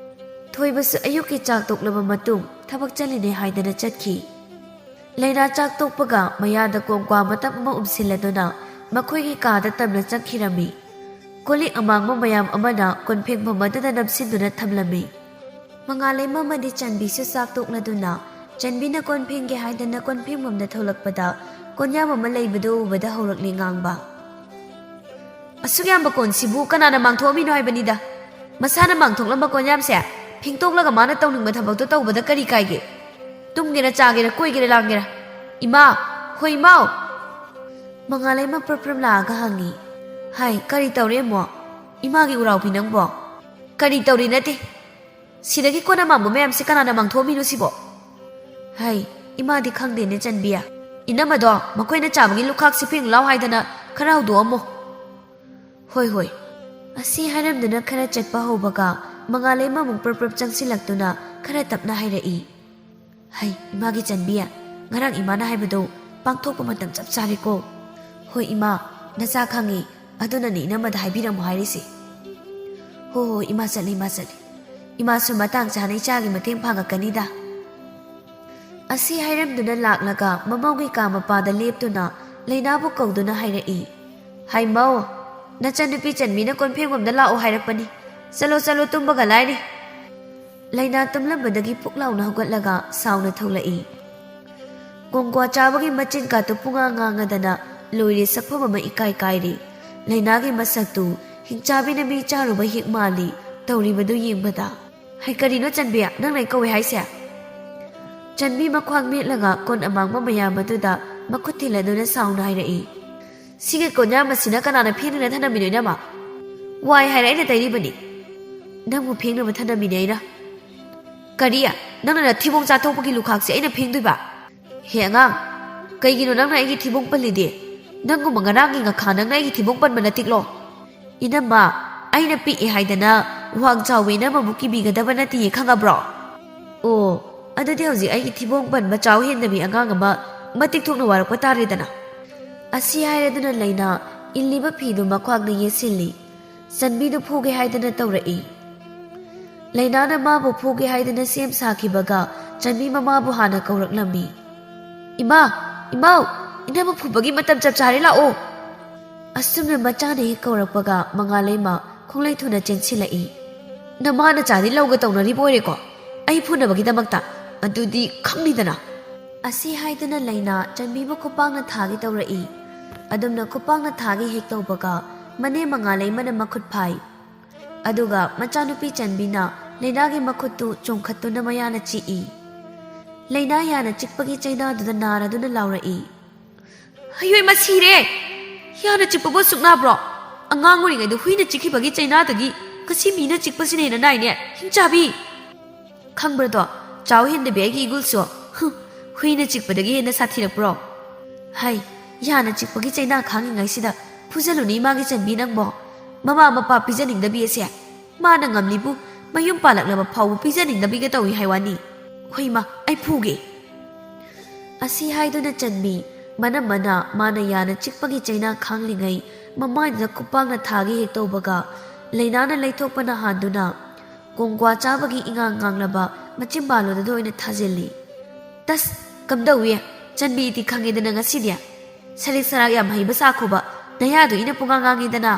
ꯊꯣꯏꯕꯁꯨ ꯑꯌꯨꯛꯀꯤ ꯆꯥꯛ ꯇꯣꯛꯂꯕ ꯃꯇꯨꯡ ꯊꯕꯛ ꯆꯠꯂꯤꯅꯦ ꯍꯥꯏꯗꯅ ꯆꯠꯈꯤ꯫ ꯂꯩꯅꯥ ꯆꯥꯛ ꯇꯣꯛꯄꯒ ꯃꯌꯥꯗ ꯀꯣꯡꯀ꯭ꯋꯥ ꯃꯇꯞ ꯑꯃ ꯎꯞꯁꯤꯜꯂꯗꯨꯅ ꯃꯈꯣꯏꯒꯤ ꯀꯥꯗ ꯇꯝꯅ ꯆꯪꯈꯤꯔꯝꯃꯤ꯫ ꯀꯣꯜꯂꯤꯛ ꯑꯃꯥꯡꯕ ꯃꯌꯥꯝ ꯑꯃꯅ ꯀꯣꯟꯐꯦꯡꯐꯝ ꯑꯗꯨꯗ ꯅꯞꯁꯤꯟꯗꯨꯅ ꯊꯝꯂꯝꯃꯤ꯫ ꯃꯉꯥꯂꯩꯃ ꯑꯃꯗꯤ ꯆꯟꯕꯤꯁꯨ ꯆꯥꯛ ꯇꯣꯛꯂꯗꯨꯅ ꯆꯟꯕꯤꯅ ꯀꯣꯟ ꯐꯦꯡꯒꯦ ꯍꯥꯏꯗꯅ ꯀꯣꯟ ꯐꯦꯡꯐꯝꯗ ꯊꯣꯛꯂꯛꯄꯗ ꯀꯣꯟꯌꯥꯝ ꯑꯃ ꯂꯩꯕꯗꯨ ꯎꯕꯗ ꯍꯧꯔꯛꯂꯦ ꯉꯥꯡꯕ꯫ "ꯑꯁꯨꯛ ꯌꯥꯝꯕ ꯀꯣꯟꯁꯤꯕꯨ ꯀꯅꯥꯅ ꯃꯥꯡꯊꯣꯛꯑꯝꯃꯤꯅꯣ ꯍꯥꯏꯕꯅꯤꯗ? ꯃꯁꯥꯅ ꯃꯥꯡꯊꯣꯛꯂꯝꯕ ꯀꯣꯟꯌꯥꯝꯁꯦ ꯐꯦꯡꯇꯣꯛꯂꯒ ꯃꯥꯅ ꯇꯧꯅꯤꯡꯕ ꯊꯕꯛꯇꯣ ꯇꯧꯕꯗ ꯀꯔꯤ ꯀꯥꯏꯒꯦ? ꯇꯨꯝꯒꯦꯔꯥ ꯆꯥꯒꯦꯔꯥ ꯀꯣꯏꯒꯦꯔꯥ ꯂꯥꯡꯒꯦꯔꯥ? ꯏꯃꯥ! ꯍꯣꯏ ꯏꯃꯥꯎ!" ꯃꯉꯥꯂꯩꯃ ꯄ꯭ꯔꯞ ꯄ꯭ꯔꯞ ꯂꯥꯛꯑꯒ ꯍꯪꯉꯤ꯫ "ꯍꯥꯏ, ꯀꯔꯤ ꯇꯧꯔꯦ ꯑꯃꯨꯛ? ꯏꯃꯥꯒꯤ ꯎꯔꯥꯎꯕꯤ ꯅꯪꯕꯣ?" "ꯀꯔꯤ ꯇꯧꯔꯤ ꯅꯠꯇꯦ꯫ ꯁꯤꯗꯒꯤ ꯀꯣꯟ ꯑꯃꯥꯡꯕ ꯃꯌꯥꯝꯁꯦ ꯀꯅꯥꯅ ꯃꯥꯡꯊꯣꯛꯑꯝꯃꯤꯅꯣ ꯁꯤꯕꯣ?" "ꯍꯩ, ꯏꯃꯥꯗꯤ ꯈꯪꯗꯦꯅꯦ ꯆꯟꯕꯤ꯫ ꯏꯅꯝꯃꯗꯣ ꯃꯈꯣꯏꯅ ꯆꯥꯕꯒꯤ ꯂꯨꯈꯥꯛꯁꯤ ꯐꯦꯡꯂꯨ ꯂꯥꯎ ꯍꯥꯏꯗꯅ ꯈꯔ ꯍꯧꯗꯣꯛꯑꯝꯃꯣ꯫" "ꯍꯣꯏ, ꯍꯣꯏ꯫" ꯑꯁꯤ ꯍꯥꯏꯔꯝꯗꯨꯅ ꯈꯔ ꯆꯠꯄ ꯍꯧꯕꯒ ꯃꯉꯥꯂꯩꯃ ꯑꯃꯨꯛ ꯄ꯭ꯔꯞ ꯄ꯭ꯔꯞ ꯆꯪꯁꯤꯜꯂꯛꯇꯨꯅ ꯈꯔ ꯇꯞꯅ ꯍꯥꯏꯔꯛꯏ꯫ "ꯍꯩ, ꯏꯃꯥꯒꯤ ꯆꯟꯕꯤ, ꯉꯔꯥꯡ ꯏꯃꯥꯅ ꯍꯥꯏꯕꯗꯣ ꯄꯥꯡꯊꯣꯛꯄ ꯃꯇꯝ ꯆꯞ ꯆꯥꯔꯦꯀꯣ꯫" "ꯍꯣꯏ ꯏꯃꯥ, ꯅꯆꯥ ꯈꯪꯉꯤ, ꯑꯗꯨꯅꯅꯦ ꯏꯅꯝꯃꯗ ꯍꯥꯏꯕꯤꯔꯝꯃꯣ ꯍꯥꯏꯔꯤꯁꯦ꯫" "ꯍꯣ ꯍꯣ, ꯏꯃꯥ ꯆꯠꯂꯤ, ꯏꯃꯥ ꯆꯠꯂꯤ꯫ ꯏꯃꯥꯁꯨ ꯃꯇꯥꯡ ꯆꯥꯅ ꯏꯆꯥꯒꯤ ꯃꯇꯦꯡ ꯄꯥꯡꯉꯛꯀꯅꯤꯗ꯫" ꯑꯁꯤ ꯍꯥꯏꯔꯝꯗꯨꯅ ꯂꯥꯛꯂꯒ ꯃꯃꯧꯒꯤ ꯀꯥ ꯃꯄꯥꯗ ꯂꯦꯞꯇꯨꯅ ꯂꯩꯅꯥꯕꯨ ꯀꯧꯗꯨꯅ ꯍꯥꯏꯔꯛꯏ꯫ "ꯍꯥꯏ ꯃꯧ, ꯅꯆꯟꯅꯨꯄꯤ ꯆꯟꯕꯤꯅ ꯀꯣꯟ ꯐꯦꯡꯐꯝꯗ ꯂꯥꯛꯑꯣ ꯍꯥꯏꯔꯛꯄꯅꯤ꯫ ꯆꯠꯂꯣ ꯆꯠꯂꯣ, ꯇꯨꯝꯕꯒ ꯂꯥꯏꯔꯤ꯫" ꯂꯩꯅꯥ ꯇꯨꯝꯂꯝꯕꯗꯒꯤ ꯐꯨꯛ ꯂꯥꯎꯅ ꯍꯧꯒꯠꯂꯒ ꯁꯥꯎꯅ ꯊꯣꯛꯂꯛꯏ꯫ ꯀꯣꯡꯀ꯭ꯋꯥ ꯆꯥꯕꯒꯤ ꯃꯆꯤꯟ ꯀꯥꯇꯨ ꯄꯨꯡꯉꯥꯡ ꯉꯥꯡꯉꯗꯅ ꯂꯣꯏꯔꯦ, ꯁꯛꯐꯝ ꯑꯃ ꯏꯀꯥꯏ ꯀꯥꯏꯔꯦ꯫ ꯂꯩꯅꯥꯒꯤ ꯃꯁꯛꯇꯨ ꯍꯤꯡꯆꯥꯕꯤꯅ ꯃꯤ ꯆꯥꯔꯨꯕ ꯍꯦꯛ ꯃꯥꯜꯂꯤ ꯇꯧꯔꯤꯕꯗꯨ ꯌꯦꯡꯕꯗ꯫ "ꯍꯩ, ꯀꯔꯤꯅꯣ ꯆꯟꯕꯤ, ꯅꯪꯅ ꯑꯩ ꯀꯧꯋꯦ ꯍꯥꯏꯁꯦ?" ꯆꯟꯕꯤ ꯃꯈ꯭ꯋꯥꯡ ꯃꯦꯠꯂꯒ ꯀꯣꯟ ꯑꯃꯥꯡꯕ ꯃꯌꯥꯝ ꯑꯗꯨꯗ ꯃꯈꯨꯠ ꯊꯤꯜꯂꯗꯨꯅ ꯁꯥꯎꯅ ꯍꯥꯏꯔꯛꯏ꯫ "ꯁꯤꯒꯤ ꯀꯣꯟꯌꯥꯝ ꯑꯁꯤꯅ ꯀꯅꯥꯅ ꯐꯦꯡꯗꯨꯅ ꯊꯅꯝꯃꯤꯅꯣ, ꯏꯅꯝꯃ? ꯋꯥꯏ ꯍꯥꯏꯔ ꯑꯩꯅ ꯇꯩꯔꯤꯕꯅꯤ꯫ ꯅꯪꯕꯨ ꯐꯦꯡꯅꯕ ꯊꯅꯝꯃꯤꯅꯦ ꯑꯩꯅ꯫" "ꯀꯔꯤ? ꯅꯪꯅ ꯅꯊꯤꯕꯣꯡ ꯆꯥꯊꯣꯛꯄꯒꯤ ꯂꯨꯈꯥꯛꯁꯦ ꯑꯩꯅ ꯐꯦꯡꯗꯣꯏꯕ? ꯍꯦ ꯑꯉꯥꯡ, ꯀꯩꯒꯤꯅꯣ ꯅꯪꯅ ꯑꯩꯒꯤ ꯊꯤꯕꯣꯡ ꯄꯜꯂꯤꯗꯤ? ꯅꯪꯒꯨꯝꯕ ꯉꯔꯥꯡꯒꯤ ꯉꯈꯥ ꯅꯪꯅ ꯑꯩꯒꯤ ꯊꯤꯕꯣꯡ ꯄꯟꯕ ꯅꯠꯇꯤꯛꯂꯣ?" "ꯏꯅꯝꯃ, ꯑꯩꯅ ꯄꯤꯛꯑꯦ ꯍꯥꯏꯗꯅ ꯋꯥꯡ ꯆꯥꯎꯕ ꯏꯅꯝꯃꯕꯨ ꯀꯤꯕꯤꯒꯗꯕ ꯅꯠꯇꯤꯌꯦ, ꯈꯪꯉꯕ꯭ꯔꯣ?" "ꯑꯣ, ꯑꯗꯨꯗꯤ ꯍꯧꯖꯤꯛ ꯑꯩꯒꯤ ꯊꯤꯕꯣꯡ ꯄꯟꯕ ꯆꯥꯎ ꯍꯦꯟꯗꯕꯤ ꯑꯉꯥꯡ ꯑꯃ ꯃꯇꯤꯛ ꯊꯣꯛꯅ ꯋꯥꯔꯛꯄ ꯇꯥꯔꯦꯗꯅ꯫" ꯑꯁꯤ ꯍꯥꯏꯔꯗꯨꯅ ꯂꯩꯅꯥ ꯏꯜꯂꯤꯕ ꯐꯤꯗꯨ ꯃꯈ꯭ꯋꯥꯡꯗ ꯌꯦꯠꯁꯤꯜꯂꯤ꯫ ꯆꯟꯕꯤꯗꯨ ꯐꯨꯒꯦ ꯍꯥꯏꯗꯅ ꯇꯧꯔꯛꯏ꯫ ꯂꯩꯅꯥꯅ ꯃꯥꯕꯨ ꯐꯨꯒꯦ ꯍꯥꯏꯗꯨꯅ ꯁꯦꯝ ꯁꯥꯈꯤꯕꯒ ꯆꯟꯕꯤ ꯃꯃꯥꯕꯨ ꯍꯥꯟꯅ ꯀꯧꯔꯛꯂꯝꯃꯤ꯫ "ꯏꯃꯥ, ꯏꯃꯥꯎ, ꯏꯅꯝꯃ ꯐꯨꯕꯒꯤ ꯃꯇꯝ ꯆꯞ ꯆꯥꯔꯦ, ꯂꯥꯛꯑꯣ!" ꯑꯁꯨꯝꯅ ꯃꯆꯥꯅ ꯍꯦꯛ ꯀꯧꯔꯛꯄꯒ ꯃꯉꯥꯂꯩꯃ ꯈꯣꯡꯂꯩ ꯊꯨꯅ ꯆꯦꯟꯁꯤꯜꯂꯛꯏ꯫ "ꯅꯃꯥ ꯅꯆꯥꯗꯤ ꯂꯧꯒ ꯇꯧꯅꯔꯤꯕ ꯑꯣꯏꯔꯦꯀꯣ, ꯑꯩ ꯐꯨꯅꯕꯒꯤꯗꯃꯛꯇ? ꯑꯗꯨꯗꯤ ꯈꯪꯅꯤꯗꯅ!" ꯑꯁꯤ ꯍꯥꯏꯗꯨꯅ ꯂꯩꯅꯥ ꯆꯟꯕꯤꯕꯨ ꯈꯨꯄꯥꯛꯅ ꯊꯥꯒꯦ ꯇꯧꯔꯛꯏ꯫ ꯑꯗꯨꯝꯅ ꯈꯨꯄꯥꯛꯅ ꯊꯥꯒꯦ ꯍꯦꯛ ꯇꯧꯕꯒ ꯃꯅꯦ ꯃꯉꯥꯂꯩꯃꯅ ꯃꯈꯨꯠ ꯐꯥꯏ꯫ ꯑꯗꯨꯒ ꯃꯆꯥꯅꯨꯄꯤ ꯆꯟꯕꯤꯅ ꯂꯩꯅꯥꯒꯤ ꯃꯈꯨꯠꯇꯨ ꯆꯣꯡꯈꯠꯇꯨꯅ ꯃꯌꯥꯅ ꯆꯤꯛꯏ꯫ ꯂꯩꯅꯥ ꯌꯥꯅ ꯆꯤꯛꯄꯒꯤ ꯆꯩꯅꯥꯗꯨꯗ ꯅꯥꯔꯗꯨꯅ ꯂꯥꯎꯔꯛꯏ꯫ "ꯍꯌꯣꯏ, ꯃꯁꯤꯔꯦ! ꯌꯥꯅ ꯆꯤꯛꯄꯕꯨ ꯑꯁꯨꯛ ꯅꯥꯕ꯭ꯔꯣ? ꯑꯉꯥꯡ ꯑꯣꯏꯔꯤꯉꯩꯗ ꯍꯨꯏꯅ ꯆꯤꯛꯈꯤꯕꯒꯤ ꯆꯩꯅꯥꯗꯒꯤ ꯉꯁꯤ ꯃꯤꯅ ꯆꯤꯛꯄꯁꯤꯅ ꯍꯦꯟꯅ ꯅꯥꯏꯅꯦ, ꯍꯤꯡꯆꯥꯕꯤ!" "ꯈꯪꯕ꯭ꯔꯗꯣ, ꯆꯥꯎ ꯍꯦꯟꯗꯕꯤ ꯑꯩꯒꯤ ꯏꯒꯨꯜꯁꯨ꯫ ꯍꯨꯝ, ꯍꯨꯏꯅ ꯆꯤꯛꯄꯗꯒꯤ ꯍꯦꯟꯅ ꯁꯥꯊꯤꯔꯛꯄ꯭ꯔꯣ? ꯍꯩ, ꯌꯥꯅ ꯆꯤꯛꯄꯒꯤ ꯆꯩꯅꯥ ꯈꯥꯡꯉꯤꯉꯩꯁꯤꯗ ꯐꯨꯖꯜꯂꯨꯅꯦ ꯏꯃꯥꯒꯤ ꯆꯟꯕꯤ ꯅꯪꯕꯣ꯫ ꯃꯃꯥ ꯃꯄꯥ ꯄꯤꯖꯅꯤꯡꯗꯕꯤ ꯑꯁꯦ꯫ ꯃꯥꯅ ꯉꯝꯂꯤꯕꯨ ꯃꯌꯨꯝ ꯄꯥꯜꯂꯛꯂꯕ ꯐꯥꯎꯕ ꯄꯤꯖꯅꯤꯡꯗꯕꯤꯒ ꯇꯧꯏ ꯍꯥꯏ ꯋꯥꯅꯤ꯫ ꯍꯣꯏ ꯏꯃꯥ, ꯑꯩ ꯐꯨꯒꯦ!" ꯑꯁꯤ ꯍꯥꯏꯗꯨꯅ ꯆꯟꯕꯤ ꯃꯅꯝꯃꯅ ꯃꯥꯅ ꯌꯥꯅ ꯆꯤꯛꯄꯒꯤ ꯆꯩꯅꯥ ꯈꯥꯡꯂꯤꯉꯩ ꯃꯃꯥꯏꯗꯨꯗ ꯈꯨꯄꯥꯛꯅ ꯊꯥꯒꯦ ꯍꯦꯛ ꯇꯧꯕꯒ ꯂꯩꯅꯥꯅ ꯂꯩꯊꯣꯛꯄꯅ ꯍꯥꯟꯗꯨꯅ ꯀꯣꯡꯀ꯭ꯋꯥ ꯆꯥꯕꯒꯤ ꯏꯉꯥꯡ ꯉꯥꯡꯂꯕ ꯃꯆꯤꯟꯕꯥꯜꯂꯣꯗꯨꯗ ꯑꯣꯏꯅ ꯊꯥꯖꯤꯜꯂꯤ꯫ "ꯇꯁ! ꯀꯝꯗꯧꯏ? ꯆꯟꯕꯤꯗꯤ ꯈꯪꯉꯦꯗꯅ ꯉꯁꯤꯗꯤ꯫ ꯁꯔꯤꯛ ꯁꯔꯥꯛ ꯌꯥꯝ ꯍꯩꯕ ꯁꯥꯈꯣꯕ, ꯅꯌꯥꯗꯨ ꯏꯅ ꯄꯨꯡꯉꯥꯡ ꯉꯥꯡꯉꯤꯗꯅ!"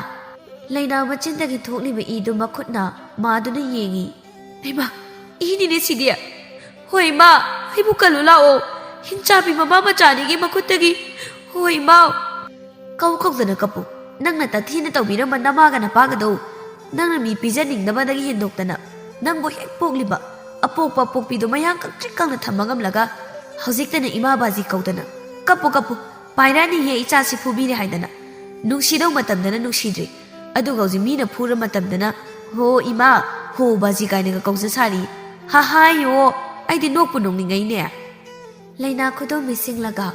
ꯂꯩꯅꯥ ꯃꯆꯤꯟꯗꯒꯤ ꯊꯣꯛꯂꯤꯕ ꯏꯗꯨ ꯃꯈꯨꯠꯅ ꯃꯥꯗꯨꯅ ꯌꯦꯡꯉꯤ꯫ "ꯍꯩꯃꯥ, ꯏꯅꯤꯅꯦ ꯁꯤꯗꯤ! ꯍꯣꯏ ꯏꯃꯥ, ꯑꯩꯕꯨ ꯀꯜꯂꯨ ꯂꯥꯛꯑꯣ꯫ ꯍꯤꯡꯆꯥꯕꯤ ꯃꯃꯥ ꯃꯆꯥꯅꯤꯒꯤ ꯃꯈꯨꯠꯇꯒꯤ꯫ ꯍꯣꯏ ꯏꯃꯥ!" "ꯀꯧ ꯀꯧꯗꯅ ꯀꯞꯄꯨ꯫ ꯅꯪꯅ ꯇꯊꯤꯅ ꯇꯧꯕꯤꯔꯝꯕ ꯅꯃꯥꯒ ꯅꯄꯥꯒꯗꯣ, ꯅꯪꯅ ꯃꯤ ꯄꯤꯖꯅꯤꯡꯗꯕꯗꯒꯤ ꯍꯦꯟꯗꯣꯛꯇꯅ ꯅꯪꯕꯨ ꯍꯦꯛ ꯄꯣꯛꯂꯤꯕ ꯑꯄꯣꯛꯄ ꯑꯄꯣꯛꯄꯤꯗꯣ ꯃꯌꯥꯡ ꯀꯪꯇ꯭ꯔꯤꯛ ꯀꯪꯅ ꯊꯝꯕ ꯉꯝꯂꯒ ꯍꯧꯖꯤꯛꯇꯅ ꯏꯃꯥ ꯕꯥꯖꯤ ꯀꯧꯗꯅ꯫ ꯀꯞꯄꯨ ꯀꯞꯄꯨ, ꯄꯥꯏꯔꯛꯑꯅꯤꯍꯦ ꯏꯆꯥꯁꯤ ꯐꯨꯕꯤꯔꯦ ꯍꯥꯏꯗꯅ꯫ ꯅꯨꯡꯁꯤꯗꯧ ꯃꯇꯝꯗꯅ ꯅꯨꯡꯁꯤꯗ꯭ꯔꯤ, ꯑꯗꯨꯒ ꯍꯧꯖꯤꯛ ꯃꯤꯅ ꯐꯨꯔ ꯃꯇꯝꯗꯅ ꯍꯣ ꯏꯃꯥ, ꯍꯣ ꯕꯥꯖꯤ ꯀꯥꯏꯅꯒ ꯀꯧꯖ ꯁꯥꯔꯤ꯫ ꯍꯥ ꯍꯥꯏꯌꯣ, ꯑꯩꯗꯤ ꯅꯣꯛꯄꯨ ꯅꯣꯛꯅꯤꯡꯉꯩꯅꯦ!" ꯂꯩꯅꯥ ꯈꯨꯗꯣꯝꯕꯤ ꯁꯤꯡꯂꯒ,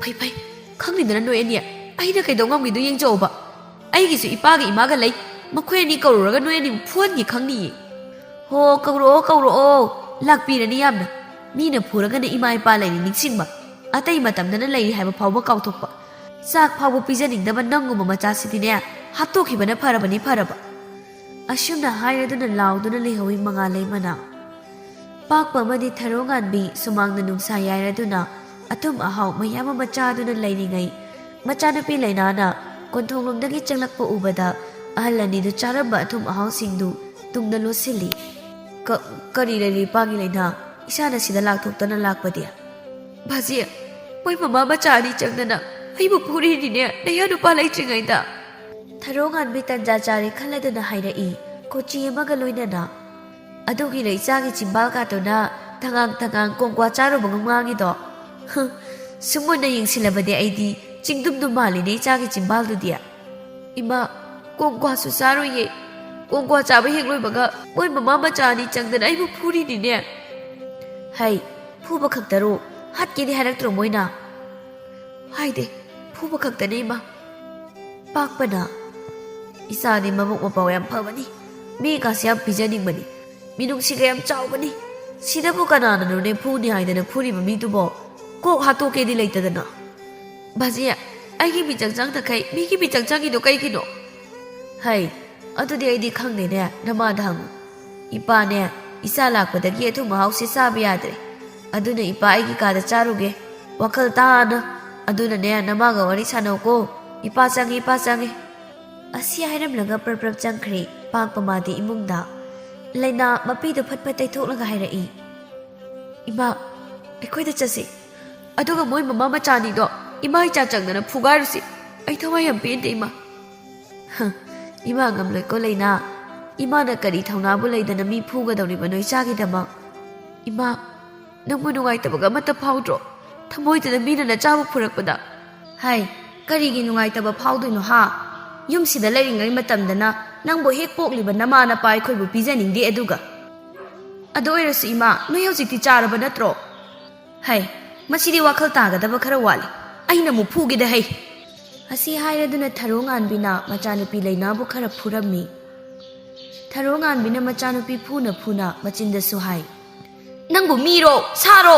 "ꯐꯩ ꯐꯩ, ꯈꯪꯅꯤꯡꯗꯅ ꯅꯣꯏ ꯑꯅꯤ ꯑꯩꯅ ꯀꯩꯗꯧ ꯉꯝꯒꯦꯗꯣ ꯌꯦꯡꯖꯧꯕ꯫ ꯑꯩꯒꯤꯁꯨ ꯏꯄꯥꯒ ꯏꯃꯥꯒ ꯂꯩ, ꯃꯈꯣꯏ ꯑꯅꯤ ꯀꯧꯔꯨꯔꯒ ꯅꯣꯏ ꯑꯅꯤꯕꯨ ꯐꯨꯍꯟꯒꯦ ꯈꯪꯅꯤꯌꯦ꯫ ꯍꯣ, ꯀꯧꯔꯛꯑꯣ, ꯀꯧꯔꯛꯑꯣ, ꯂꯥꯛꯄꯤꯔꯅꯤ ꯌꯥꯝꯅ꯫ ꯃꯤꯅ ꯐꯨꯔꯒꯅ ꯏꯃꯥ ꯏꯄꯥ ꯂꯩꯔꯤ ꯅꯤꯡꯁꯤꯡꯕ, ꯑꯇꯩ ꯃꯇꯝꯗꯅ ꯂꯩꯔꯤ ꯍꯥꯏꯕ ꯐꯥꯎꯕ ꯀꯥꯎꯊꯣꯛꯄ꯫ ꯆꯥꯛ ꯐꯥꯎꯕ ꯄꯤꯖꯅꯤꯡꯗꯕ ꯅꯪꯒꯨꯝꯕ ꯃꯆꯥꯁꯤꯗꯤꯅꯦ, ꯍꯥꯠꯇꯣꯛꯈꯤꯕꯅ ꯐꯔꯕꯅꯤ, ꯐꯔꯕ꯫" ꯑꯁꯨꯝꯅ ꯍꯥꯏꯔꯗꯨꯅ ꯂꯥꯎꯗꯨꯅ ꯂꯩꯍꯧꯏ ꯃꯉꯥꯜꯂꯩꯃꯅ꯫ ꯄꯥꯛꯄ ꯑꯃꯗꯤ ꯊꯔꯣ ꯉꯥꯟꯕꯤ ꯁꯨꯃꯥꯡꯗ ꯅꯨꯡꯁꯥ ꯌꯥꯏꯔꯗꯨꯅ ꯑꯊꯨꯝ ꯑꯍꯥꯎ ꯃꯌꯥꯝ ꯑꯃ ꯆꯥꯗꯨꯅ ꯂꯩꯔꯤꯉꯩ, ꯃꯆꯥꯅꯨꯄꯤ ꯂꯩꯅꯥꯅ ꯀꯣꯟꯊꯣꯡꯂꯣꯝꯗꯒꯤ ꯆꯪꯂꯛꯄ ꯎꯕꯗ ꯑꯍꯜ ꯑꯅꯤꯗꯨ ꯆꯥꯔꯝꯕ ꯑꯊꯨꯝ ꯑꯍꯥꯎꯁꯤꯡꯗꯨ ꯇꯨꯡꯗ ꯂꯣꯠꯁꯤꯜꯂꯤ꯫ "ꯀ-, ꯀꯔꯤ ꯂꯩꯔꯤ ꯏꯄꯥꯒꯤ ꯂꯩꯅꯥ? ꯏꯁꯥꯅ ꯁꯤꯗ ꯂꯥꯛꯊꯣꯛꯇꯅ ꯂꯥꯛꯄꯗꯤ?" "ꯕꯥꯖꯤ, ꯃꯣꯏ ꯃꯃꯥ ꯃꯆꯥ ꯑꯅꯤ ꯆꯪꯗꯅ ꯑꯩꯕꯨ ꯐꯨꯔꯤꯅꯤꯅꯦ, ꯅꯌꯥ ꯅꯨꯄꯥ ꯂꯩꯇ꯭ꯔꯤꯉꯩꯗ!" ꯊꯔꯣ ꯉꯥꯟꯕꯤ ꯇꯟꯖꯥ ꯆꯥꯔꯦ ꯈꯜꯂꯗꯨꯅ ꯍꯥꯏꯔꯛꯏ, ꯀꯣꯆꯤ ꯑꯃꯒ ꯂꯣꯏꯅꯅ꯫ "ꯑꯗꯨꯒꯤꯔ ꯏꯆꯥꯒꯤ ꯆꯤꯝꯕꯥꯜ ꯀꯥꯇꯨꯅ ꯊꯉꯥꯡ ꯊꯉꯥꯡ ꯀꯣꯡꯀ꯭ꯋꯥ ꯆꯥꯔꯨꯕꯒ ꯉꯥꯡꯉꯤꯗꯣ? ꯍ, ꯁꯨꯝ ꯃꯨꯟꯅ ꯌꯦꯡꯁꯤꯜꯂꯕꯗꯤ ꯑꯩꯗꯤ ꯆꯤꯡꯗꯨꯝꯗꯨꯝ ꯃꯥꯜꯂꯤꯅꯦ ꯏꯆꯥꯒꯤ ꯆꯤꯝꯕꯥꯜꯗꯨꯗꯤ꯫ ꯏꯃꯥ, ꯀꯣꯡꯀ꯭ꯋꯥꯁꯨ ꯆꯥꯔꯣꯏꯌꯦ꯫ ꯀꯣꯡꯀ꯭ꯋꯥ ꯆꯥꯕ ꯍꯦꯛ ꯂꯣꯏꯕꯒ ꯃꯣꯏ ꯃꯃꯥ ꯃꯆꯥ ꯑꯅꯤ ꯆꯪꯗꯅ ꯑꯩꯕꯨ ꯐꯨꯔꯤꯅꯤꯅꯦ꯫ ꯍꯩ, ꯐꯨꯕ ꯈꯛꯇꯔꯣ? ꯍꯥꯠꯀꯦꯗꯤ ꯍꯥꯏꯔꯛꯇ꯭ꯔꯣ ꯃꯣꯏꯅ?" "ꯍꯥꯏꯗꯦ, ꯐꯨꯕ ꯈꯛꯇꯅꯦ ꯏꯃꯥ꯫" ꯄꯥꯛꯄꯅ, "ꯏꯆꯥꯗꯤ ꯃꯕꯨꯛ ꯃꯄꯥꯎ ꯌꯥꯝ ꯐꯕꯅꯤ, ꯃꯤꯒꯥꯁꯦ ꯌꯥꯝ ꯄꯤꯖꯅꯤꯡꯕꯅꯤ, ꯃꯤꯅꯨꯡꯁꯤꯒ ꯌꯥꯝ ꯆꯥꯎꯕꯅꯤ꯫ ꯁꯤꯗꯕꯨ ꯀꯅꯥꯅꯅꯣꯅꯦ ꯐꯨꯅꯤ ꯍꯥꯏꯗꯅ ꯐꯨꯔꯤꯕ ꯃꯤꯗꯨꯕꯣ? ꯀꯣꯛ ꯍꯥꯠꯇꯣꯛꯀꯦꯗꯤ ꯂꯩꯇꯗꯅ꯫ ꯕꯥꯖꯤ, ꯑꯩꯒꯤ ꯃꯤꯆꯪ ꯆꯪꯗꯈꯩ ꯃꯤꯒꯤ ꯃꯤꯆꯪ ꯆꯪꯉꯤꯗꯣ ꯀꯩꯒꯤꯅꯣ?" "ꯍꯩ, ꯑꯗꯨꯗꯤ ꯑꯩꯗꯤ ꯈꯪꯗꯦꯅꯦ, ꯅꯃꯥꯗ ꯍꯪꯉꯨ꯫ ꯏꯄꯥꯅꯦ, ꯏꯆꯥ ꯂꯥꯛꯄꯗꯒꯤ ꯑꯊꯨꯝ ꯑꯍꯥꯎꯁꯦ ꯆꯥꯕ ꯌꯥꯗ꯭ꯔꯦ꯫ ꯑꯗꯨꯅ ꯏꯄꯥ ꯑꯩꯒꯤ ꯀꯥꯗ ꯆꯥꯔꯨꯒꯦ, ꯋꯥꯈꯜ ꯇꯥꯅ꯫ ꯑꯗꯨꯅꯅꯦ, ꯅꯃꯥꯒ ꯋꯥꯔꯤ ꯁꯥꯟꯅꯧꯀꯣ꯫ ꯏꯄꯥ ꯆꯪꯉꯦ, ꯏꯄꯥ ꯆꯪꯉꯦ꯫" ꯑꯁꯤ ꯍꯥꯏꯔꯝꯂꯒ ꯄ꯭ꯔꯞ ꯄ꯭ꯔꯞ ꯆꯪꯈ꯭ꯔꯦ ꯄꯥꯛꯄ ꯃꯥꯗꯤ ꯏꯃꯨꯡꯗ꯫ ꯂꯩꯅꯥ ꯃꯄꯤꯗꯨ ꯐꯠ ꯐꯠ ꯇꯩꯊꯣꯛꯂꯒ ꯍꯥꯏꯔꯛꯏ, "ꯏꯃꯥ, ꯑꯩꯈꯣꯏꯗ ꯆꯠꯁꯤ꯫ ꯑꯗꯨꯒ ꯃꯣꯏ ꯃꯃꯥ ꯃꯆꯥꯅꯤꯗꯣ ꯏꯃꯥ ꯏꯆꯥ ꯆꯪꯗꯅ ꯐꯨꯒꯥꯏꯔꯨꯁꯤ꯫ ꯑꯩ ꯊꯋꯥꯏ ꯌꯥꯝ ꯄꯦꯟꯗꯦ, ꯏꯃꯥ꯫" "ꯍ, ꯏꯃꯥ ꯉꯝꯂꯣꯏꯀꯣ ꯂꯩꯅꯥ꯫ ꯏꯃꯥꯅ ꯀꯔꯤ ꯊꯧꯅꯥꯕꯨ ꯂꯩꯗꯅ ꯃꯤ ꯐꯨꯒꯗꯧꯔꯤꯕꯅꯣ ꯏꯆꯥꯒꯤꯗꯃꯛ? ꯏꯃꯥ, ꯅꯪꯕꯨ ꯅꯨꯡꯉꯥꯏꯇꯕꯒ ꯑꯃꯠꯇ ꯐꯥꯎꯗ꯭ꯔꯣ? ꯊꯃꯣꯏꯗꯨꯗ ꯃꯤꯅ ꯅꯆꯥꯕꯨ ꯐꯨꯔꯛꯄꯗ?" "ꯍꯥꯏ, ꯀꯔꯤꯒꯤ ꯅꯨꯡꯉꯥꯏꯇꯕ ꯐꯥꯎꯗꯣꯏꯅꯣ ꯍꯥ? ꯌꯨꯝꯁꯤꯗ ꯂꯩꯔꯤꯉꯩ ꯃꯇꯝꯗꯅ ꯅꯪꯕꯨ ꯍꯦꯛ ꯄꯣꯛꯂꯤꯕ ꯅꯃꯥ ꯅꯄꯥ ꯑꯩꯈꯣꯏꯕꯨ ꯄꯤꯖꯅꯤꯡꯗꯦ ꯑꯗꯨꯒ꯫ ꯑꯗꯨ ꯑꯣꯏꯔꯁꯨ ꯏꯃꯥ, ꯅꯣꯏ ꯍꯧꯖꯤꯛꯇꯤ ꯆꯥꯔꯕ ꯅꯠꯇ꯭ꯔꯣ? ꯍꯩ, ꯃꯁꯤꯗꯤ ꯋꯥꯈꯜ ꯇꯥꯒꯗꯕ ꯈꯔ ꯋꯥꯠꯂꯤ꯫ ꯑꯩꯅ ꯑꯃꯨꯛ ꯐꯨꯒꯦꯗ ꯍꯩ꯫" ꯑꯁꯤ ꯍꯥꯏꯔꯗꯨꯅ ꯊꯔꯣ ꯉꯥꯟꯕꯤꯅ ꯃꯆꯥꯅꯨꯄꯤ ꯂꯩꯅꯥꯕꯨ ꯈꯔ ꯐꯨꯔꯝꯃꯤ꯫ ꯊꯔꯣ ꯉꯥꯟꯕꯤꯅ ꯃꯆꯥꯅꯨꯄꯤ ꯐꯨꯅ ꯐꯨꯅ ꯃꯆꯤꯟꯗꯁꯨ ꯍꯥꯏ, "ꯅꯪꯕꯨ ꯃꯤꯔꯣ, ꯁꯥꯔꯣ?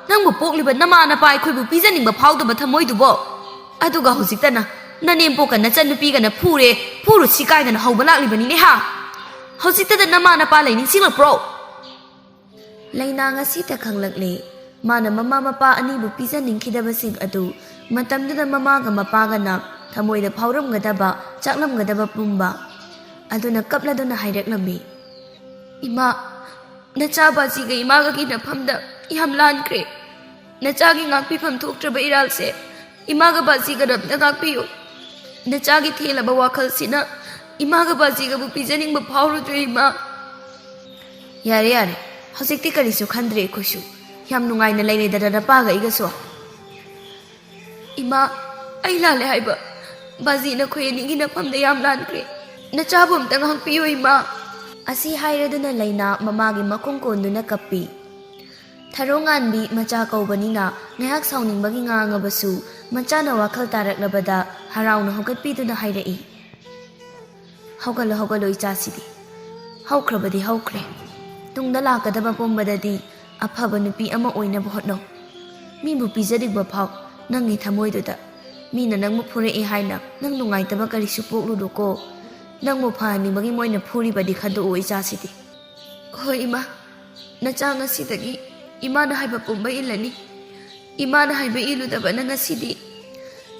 ꯅꯪꯕꯨ ꯄꯣꯛꯂꯤꯕ ꯅꯃꯥ ꯅꯄꯥ ꯑꯩꯈꯣꯏꯕꯨ ꯄꯤꯖꯅꯤꯡꯕ ꯐꯥꯎꯗꯕ ꯊꯃꯣꯏꯗꯨꯕꯣ? ꯑꯗꯨꯒ ꯍꯧꯖꯤꯛꯇꯅ ꯅꯅꯦꯝꯄꯣꯛꯀ ꯅꯆꯟꯅꯨꯄꯤꯒꯅ ꯐꯨꯔꯦ, ꯐꯨꯔꯨꯁꯤ ꯀꯥꯏꯗꯅ ꯍꯧꯕ ꯂꯥꯛꯂꯤꯕꯅꯤꯅꯦ ꯍꯥ?" ꯍꯧꯖꯤꯛꯇꯗ ꯅꯃꯥ ꯅꯄꯥ ꯂꯩ ꯅꯤꯡꯁꯤꯡꯂꯛꯄ꯭ꯔꯣ? ꯂꯩꯅꯥ ꯉꯁꯤꯇ ꯈꯪꯂꯛꯂꯦ꯫ ꯃꯥꯅ ꯃꯃꯥ ꯃꯄꯥ ꯑꯅꯤꯕꯨ ꯄꯤꯖꯅꯤꯡꯈꯤꯗꯕꯁꯤꯡ ꯑꯗꯨ ꯃꯇꯝꯗꯨꯗ ꯃꯃꯥꯒ ꯃꯄꯥꯒꯅ ꯊꯃꯣꯏꯗ ꯐꯥꯎꯔꯝꯒꯗꯕ, ꯆꯥꯛꯂꯝꯒꯗꯕ ꯄꯨꯝꯕ꯫ ꯑꯗꯨꯅ ꯀꯞꯂꯗꯨꯅ ꯍꯥꯏꯔꯛꯂꯝꯃꯤ, "ꯏꯃꯥ, ꯅꯆꯥ ꯕꯥꯖꯤꯒ ꯏꯃꯥꯒꯒꯤ ꯅꯐꯝꯗ ꯌꯥꯝ ꯂꯥꯟꯈ꯭ꯔꯦ꯫ ꯅꯆꯥꯒꯤ ꯉꯥꯛꯄꯤꯐꯝ ꯊꯣꯛꯇ꯭ꯔꯕ ꯏꯔꯥꯜꯁꯦ ꯏꯃꯥꯒ ꯕꯥꯖꯤꯒꯅ ꯑꯝꯇ ꯉꯥꯛꯄꯤꯌꯨ꯫ ꯅꯆꯥꯒꯤ ꯊꯦꯜꯂꯕ ꯋꯥꯈꯜꯁꯤꯅ ꯏꯃꯥꯒ ꯕꯥꯖꯤꯒꯕꯨ ꯄꯤꯖꯅꯤꯡꯕ ꯐꯥꯎꯔꯨꯗ꯭ꯔꯦ ꯏꯃꯥ꯫" "ꯌꯥꯔꯦ, ꯌꯥꯔꯦ, ꯍꯧꯖꯤꯛꯇꯤ ꯀꯔꯤꯁꯨ ꯈꯟꯗ꯭ꯔꯦ ꯑꯩꯈꯣꯏꯁꯨ꯫ ꯌꯥꯝ ꯅꯨꯡꯉꯥꯏꯅ ꯂꯩꯔꯦꯗꯅ ꯅꯄꯥꯒ ꯑꯩꯒꯁꯨ꯫" "ꯏꯃꯥ, ꯑꯩ ꯂꯥꯜꯂꯦ ꯍꯥꯏꯕ꯫ ꯕꯥꯖꯤ ꯅꯈꯣꯏ ꯑꯅꯤꯒꯤ ꯅꯐꯝꯗ ꯌꯥꯝ ꯂꯥꯟꯈ꯭ꯔꯦ꯫ ꯅꯆꯥꯕꯨ ꯑꯝꯇ ꯉꯥꯛꯄꯤꯌꯨ ꯏꯃꯥ꯫" ꯑꯁꯤ ꯍꯥꯏꯔꯗꯨꯅ ꯂꯩꯅꯥ ꯃꯃꯥꯒꯤ ꯃꯈꯣꯡ ꯀꯣꯟꯗꯨꯅ ꯀꯞꯄꯤ꯫ ꯊꯔꯣ ꯉꯥꯟꯕꯤ ꯃꯆꯥ ꯀꯧꯕꯅꯤꯅ ꯉꯥꯏꯍꯥꯛ ꯁꯥꯎꯅꯤꯡꯕꯒꯤ ꯉꯥꯡꯉꯕꯁꯨ ꯃꯆꯥꯅ ꯋꯥꯈꯜ ꯇꯥꯔꯛꯂꯕꯗ ꯍꯔꯥꯎꯅ ꯍꯧꯒꯠꯄꯤꯗꯨꯅ ꯍꯥꯏꯔꯛꯏ, "ꯍꯧꯒꯠꯂꯣ, ꯍꯧꯒꯠꯂꯣ ꯏꯆꯥꯁꯤꯗꯤ꯫ ꯍꯧꯈ꯭ꯔꯕꯗꯤ ꯍꯧꯈ꯭ꯔꯦ꯫ ꯇꯨꯡꯗ ꯂꯥꯛꯀꯗꯕ ꯄꯨꯝꯕꯗꯗꯤ ꯑꯐꯕ ꯅꯨꯄꯤ ꯑꯃ ꯑꯣꯏꯅꯕ ꯍꯣꯠꯅꯧ꯫ ꯃꯤꯕꯨ ꯄꯤꯖꯅꯤꯡꯕ ꯐꯥꯎ ꯅꯪꯒꯤ ꯊꯃꯣꯏꯗꯨꯗ꯫ ꯃꯤꯅ ꯅꯪꯕꯨ ꯐꯨꯔꯛꯑꯦ ꯍꯥꯏꯅ ꯅꯪ ꯅꯨꯡꯉꯥꯏꯇꯕ ꯀꯔꯤꯁꯨ ꯄꯣꯛꯂꯨꯅꯨꯀꯣ꯫ ꯅꯪꯕꯨ ꯐꯍꯟꯅꯤꯡꯕꯒꯤ ꯃꯣꯏꯅ ꯐꯨꯔꯤꯕꯅꯤ ꯈꯟꯗꯣꯛꯑꯣ ꯏꯆꯥꯁꯤꯗꯤ꯫" "ꯍꯣꯏ ꯏꯃꯥ, ꯅꯆꯥ ꯉꯁꯤꯗꯒꯤ ꯏꯃꯥꯅ ꯍꯥꯏꯕ ꯄꯨꯝꯕ ꯏꯜꯂꯅꯤ꯫ ꯏꯃꯥꯅ ꯍꯥꯏꯕ ꯏꯜꯂꯨꯗꯕꯅ ꯉꯁꯤꯗꯤ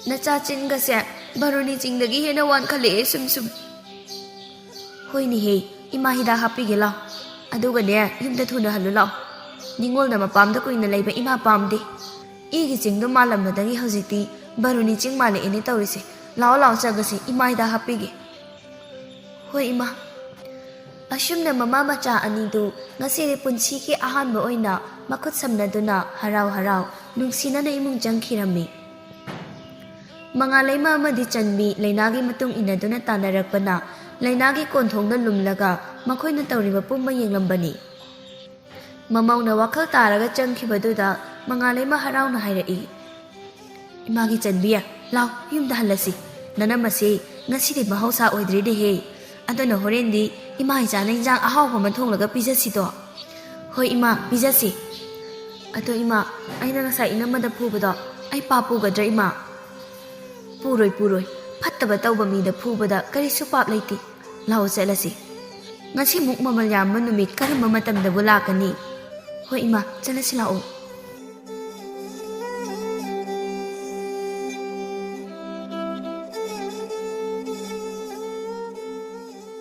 ꯅꯆꯥ ꯆꯤꯟꯒꯁꯦ ꯕꯥꯔꯨꯅꯤ ꯆꯤꯡꯗꯒꯤ ꯍꯦꯟꯅ ꯋꯥꯟꯈꯠꯂꯛꯑꯦ ꯁꯨꯝ ꯁꯨꯝ꯫" "ꯍꯣꯏꯅꯦꯍꯦ, ꯏꯃꯥ ꯍꯤꯗꯥꯛ ꯍꯥꯞꯄꯤꯒꯦ ꯂꯥꯎ꯫ ꯑꯗꯨꯒꯅꯦ, ꯌꯨꯝꯗ ꯊꯨꯅ ꯍꯜꯂꯨ ꯂꯥꯎ꯫ ꯅꯤꯉꯣꯜꯅ ꯃꯄꯥꯝꯗ ꯀꯨꯏꯅ ꯂꯩꯕ ꯏꯃꯥ ꯄꯥꯝꯗꯦ꯫ ꯏꯒꯤ ꯆꯤꯡꯗꯣ ꯃꯥꯜꯂꯝꯕꯗꯒꯤ ꯍꯧꯖꯤꯛꯇꯤ ꯕꯥꯔꯨꯅꯤ ꯆꯤꯡ ꯃꯥꯜꯂꯛꯑꯦꯅꯦ ꯇꯧꯔꯤꯁꯦ꯫ ꯂꯥꯛꯑꯣ ꯂꯥꯛꯑꯣ ꯆꯪꯉꯁꯤ, ꯏꯃꯥ ꯍꯤꯗꯥꯛ ꯍꯥꯞꯄꯤꯒꯦ꯫" "ꯍꯣꯏ ꯏꯃꯥ꯫" ꯑꯁꯨꯝꯅ ꯃꯃꯥ ꯃꯆꯥ ꯑꯅꯤꯗꯨ ꯉꯁꯤꯗꯤ ꯄꯨꯟꯁꯤꯒꯤ ꯑꯍꯥꯟꯕ ꯑꯣꯏꯅ ꯃꯈꯨꯠ ꯁꯝꯅꯗꯨꯅ ꯍꯔꯥꯎ ꯍꯔꯥꯎ ꯅꯨꯡꯁꯤꯅꯅ ꯏꯃꯨꯡ ꯆꯪꯈꯤꯔꯝꯃꯤ꯫ ꯃꯉꯥꯂꯩꯃ ꯑꯃꯗꯤ ꯆꯟꯕꯤ ꯂꯩꯅꯥꯒꯤ ꯃꯇꯨꯡ ꯏꯟꯅꯗꯨꯅ ꯇꯥꯟꯅꯔꯛꯄꯅ ꯂꯩꯅꯥꯒꯤ ꯀꯣꯟꯊꯣꯡꯗ ꯂꯨꯝꯂꯒ ꯃꯈꯣꯏꯅ ꯇꯧꯔꯤꯕ ꯄꯨꯝꯕ ꯌꯦꯡꯂꯝꯕꯅꯤ꯫ ꯃꯃꯧꯅ ꯋꯥꯈꯜ ꯇꯥꯔꯒ ꯆꯪꯈꯤꯕꯗꯨꯗ ꯃꯉꯥꯂꯩꯃ ꯍꯔꯥꯎꯅ ꯍꯥꯏꯔꯛꯏ, "ꯏꯃꯥꯒꯤ ꯆꯟꯕꯤ, ꯂꯥꯎ, ꯌꯨꯝꯗ ꯍꯜꯂꯁꯤ꯫ ꯅꯅꯝꯃꯁꯤ ꯉꯁꯤꯗꯤ ꯃꯍꯧꯁꯥ ꯑꯣꯏꯗ꯭ꯔꯦꯅꯦꯍꯦ꯫ ꯑꯗꯨꯅ ꯍꯣꯔꯦꯟꯗꯤ ꯏꯃꯥ ꯏꯆꯥꯅ ꯏꯟꯖꯥꯡ ꯑꯍꯥꯎꯕ ꯑꯃ ꯊꯣꯡꯂꯒ ꯄꯤꯖꯁꯤꯗꯣ꯫" "ꯍꯣꯏ ꯏꯃꯥ, ꯄꯤꯖꯁꯤ꯫ ꯑꯗꯣ ꯏꯃꯥ, ꯑꯩꯅ ꯉꯁꯥꯏ ꯏꯅꯝꯃꯗ ꯐꯨꯕꯗꯣ ꯑꯩ ꯄꯥꯞ ꯄꯨꯒꯗ꯭ꯔꯥ ꯏꯃꯥ?" "ꯄꯨꯔꯣꯏ, ꯄꯨꯔꯣꯏ꯫ ꯐꯠꯇꯕ ꯇꯧꯕ ꯃꯤꯗ ꯐꯨꯕꯗ ꯀꯔꯤꯁꯨ ꯄꯥꯞ ꯂꯩꯇꯦ꯫ ꯂꯥꯛꯑꯣ ꯆꯠꯂꯁꯤ꯫" ꯉꯁꯤꯃꯨꯛ ꯃꯃꯜ ꯌꯥꯝꯕ ꯅꯨꯃꯤꯠ ꯀꯔꯝꯕ ꯃꯇꯝꯗꯕꯨ ꯂꯥꯛꯀꯅꯤ? ꯍꯣꯏ ꯏꯃꯥ, ꯆꯠꯂꯁꯤ ꯂꯥꯛꯑꯣ꯫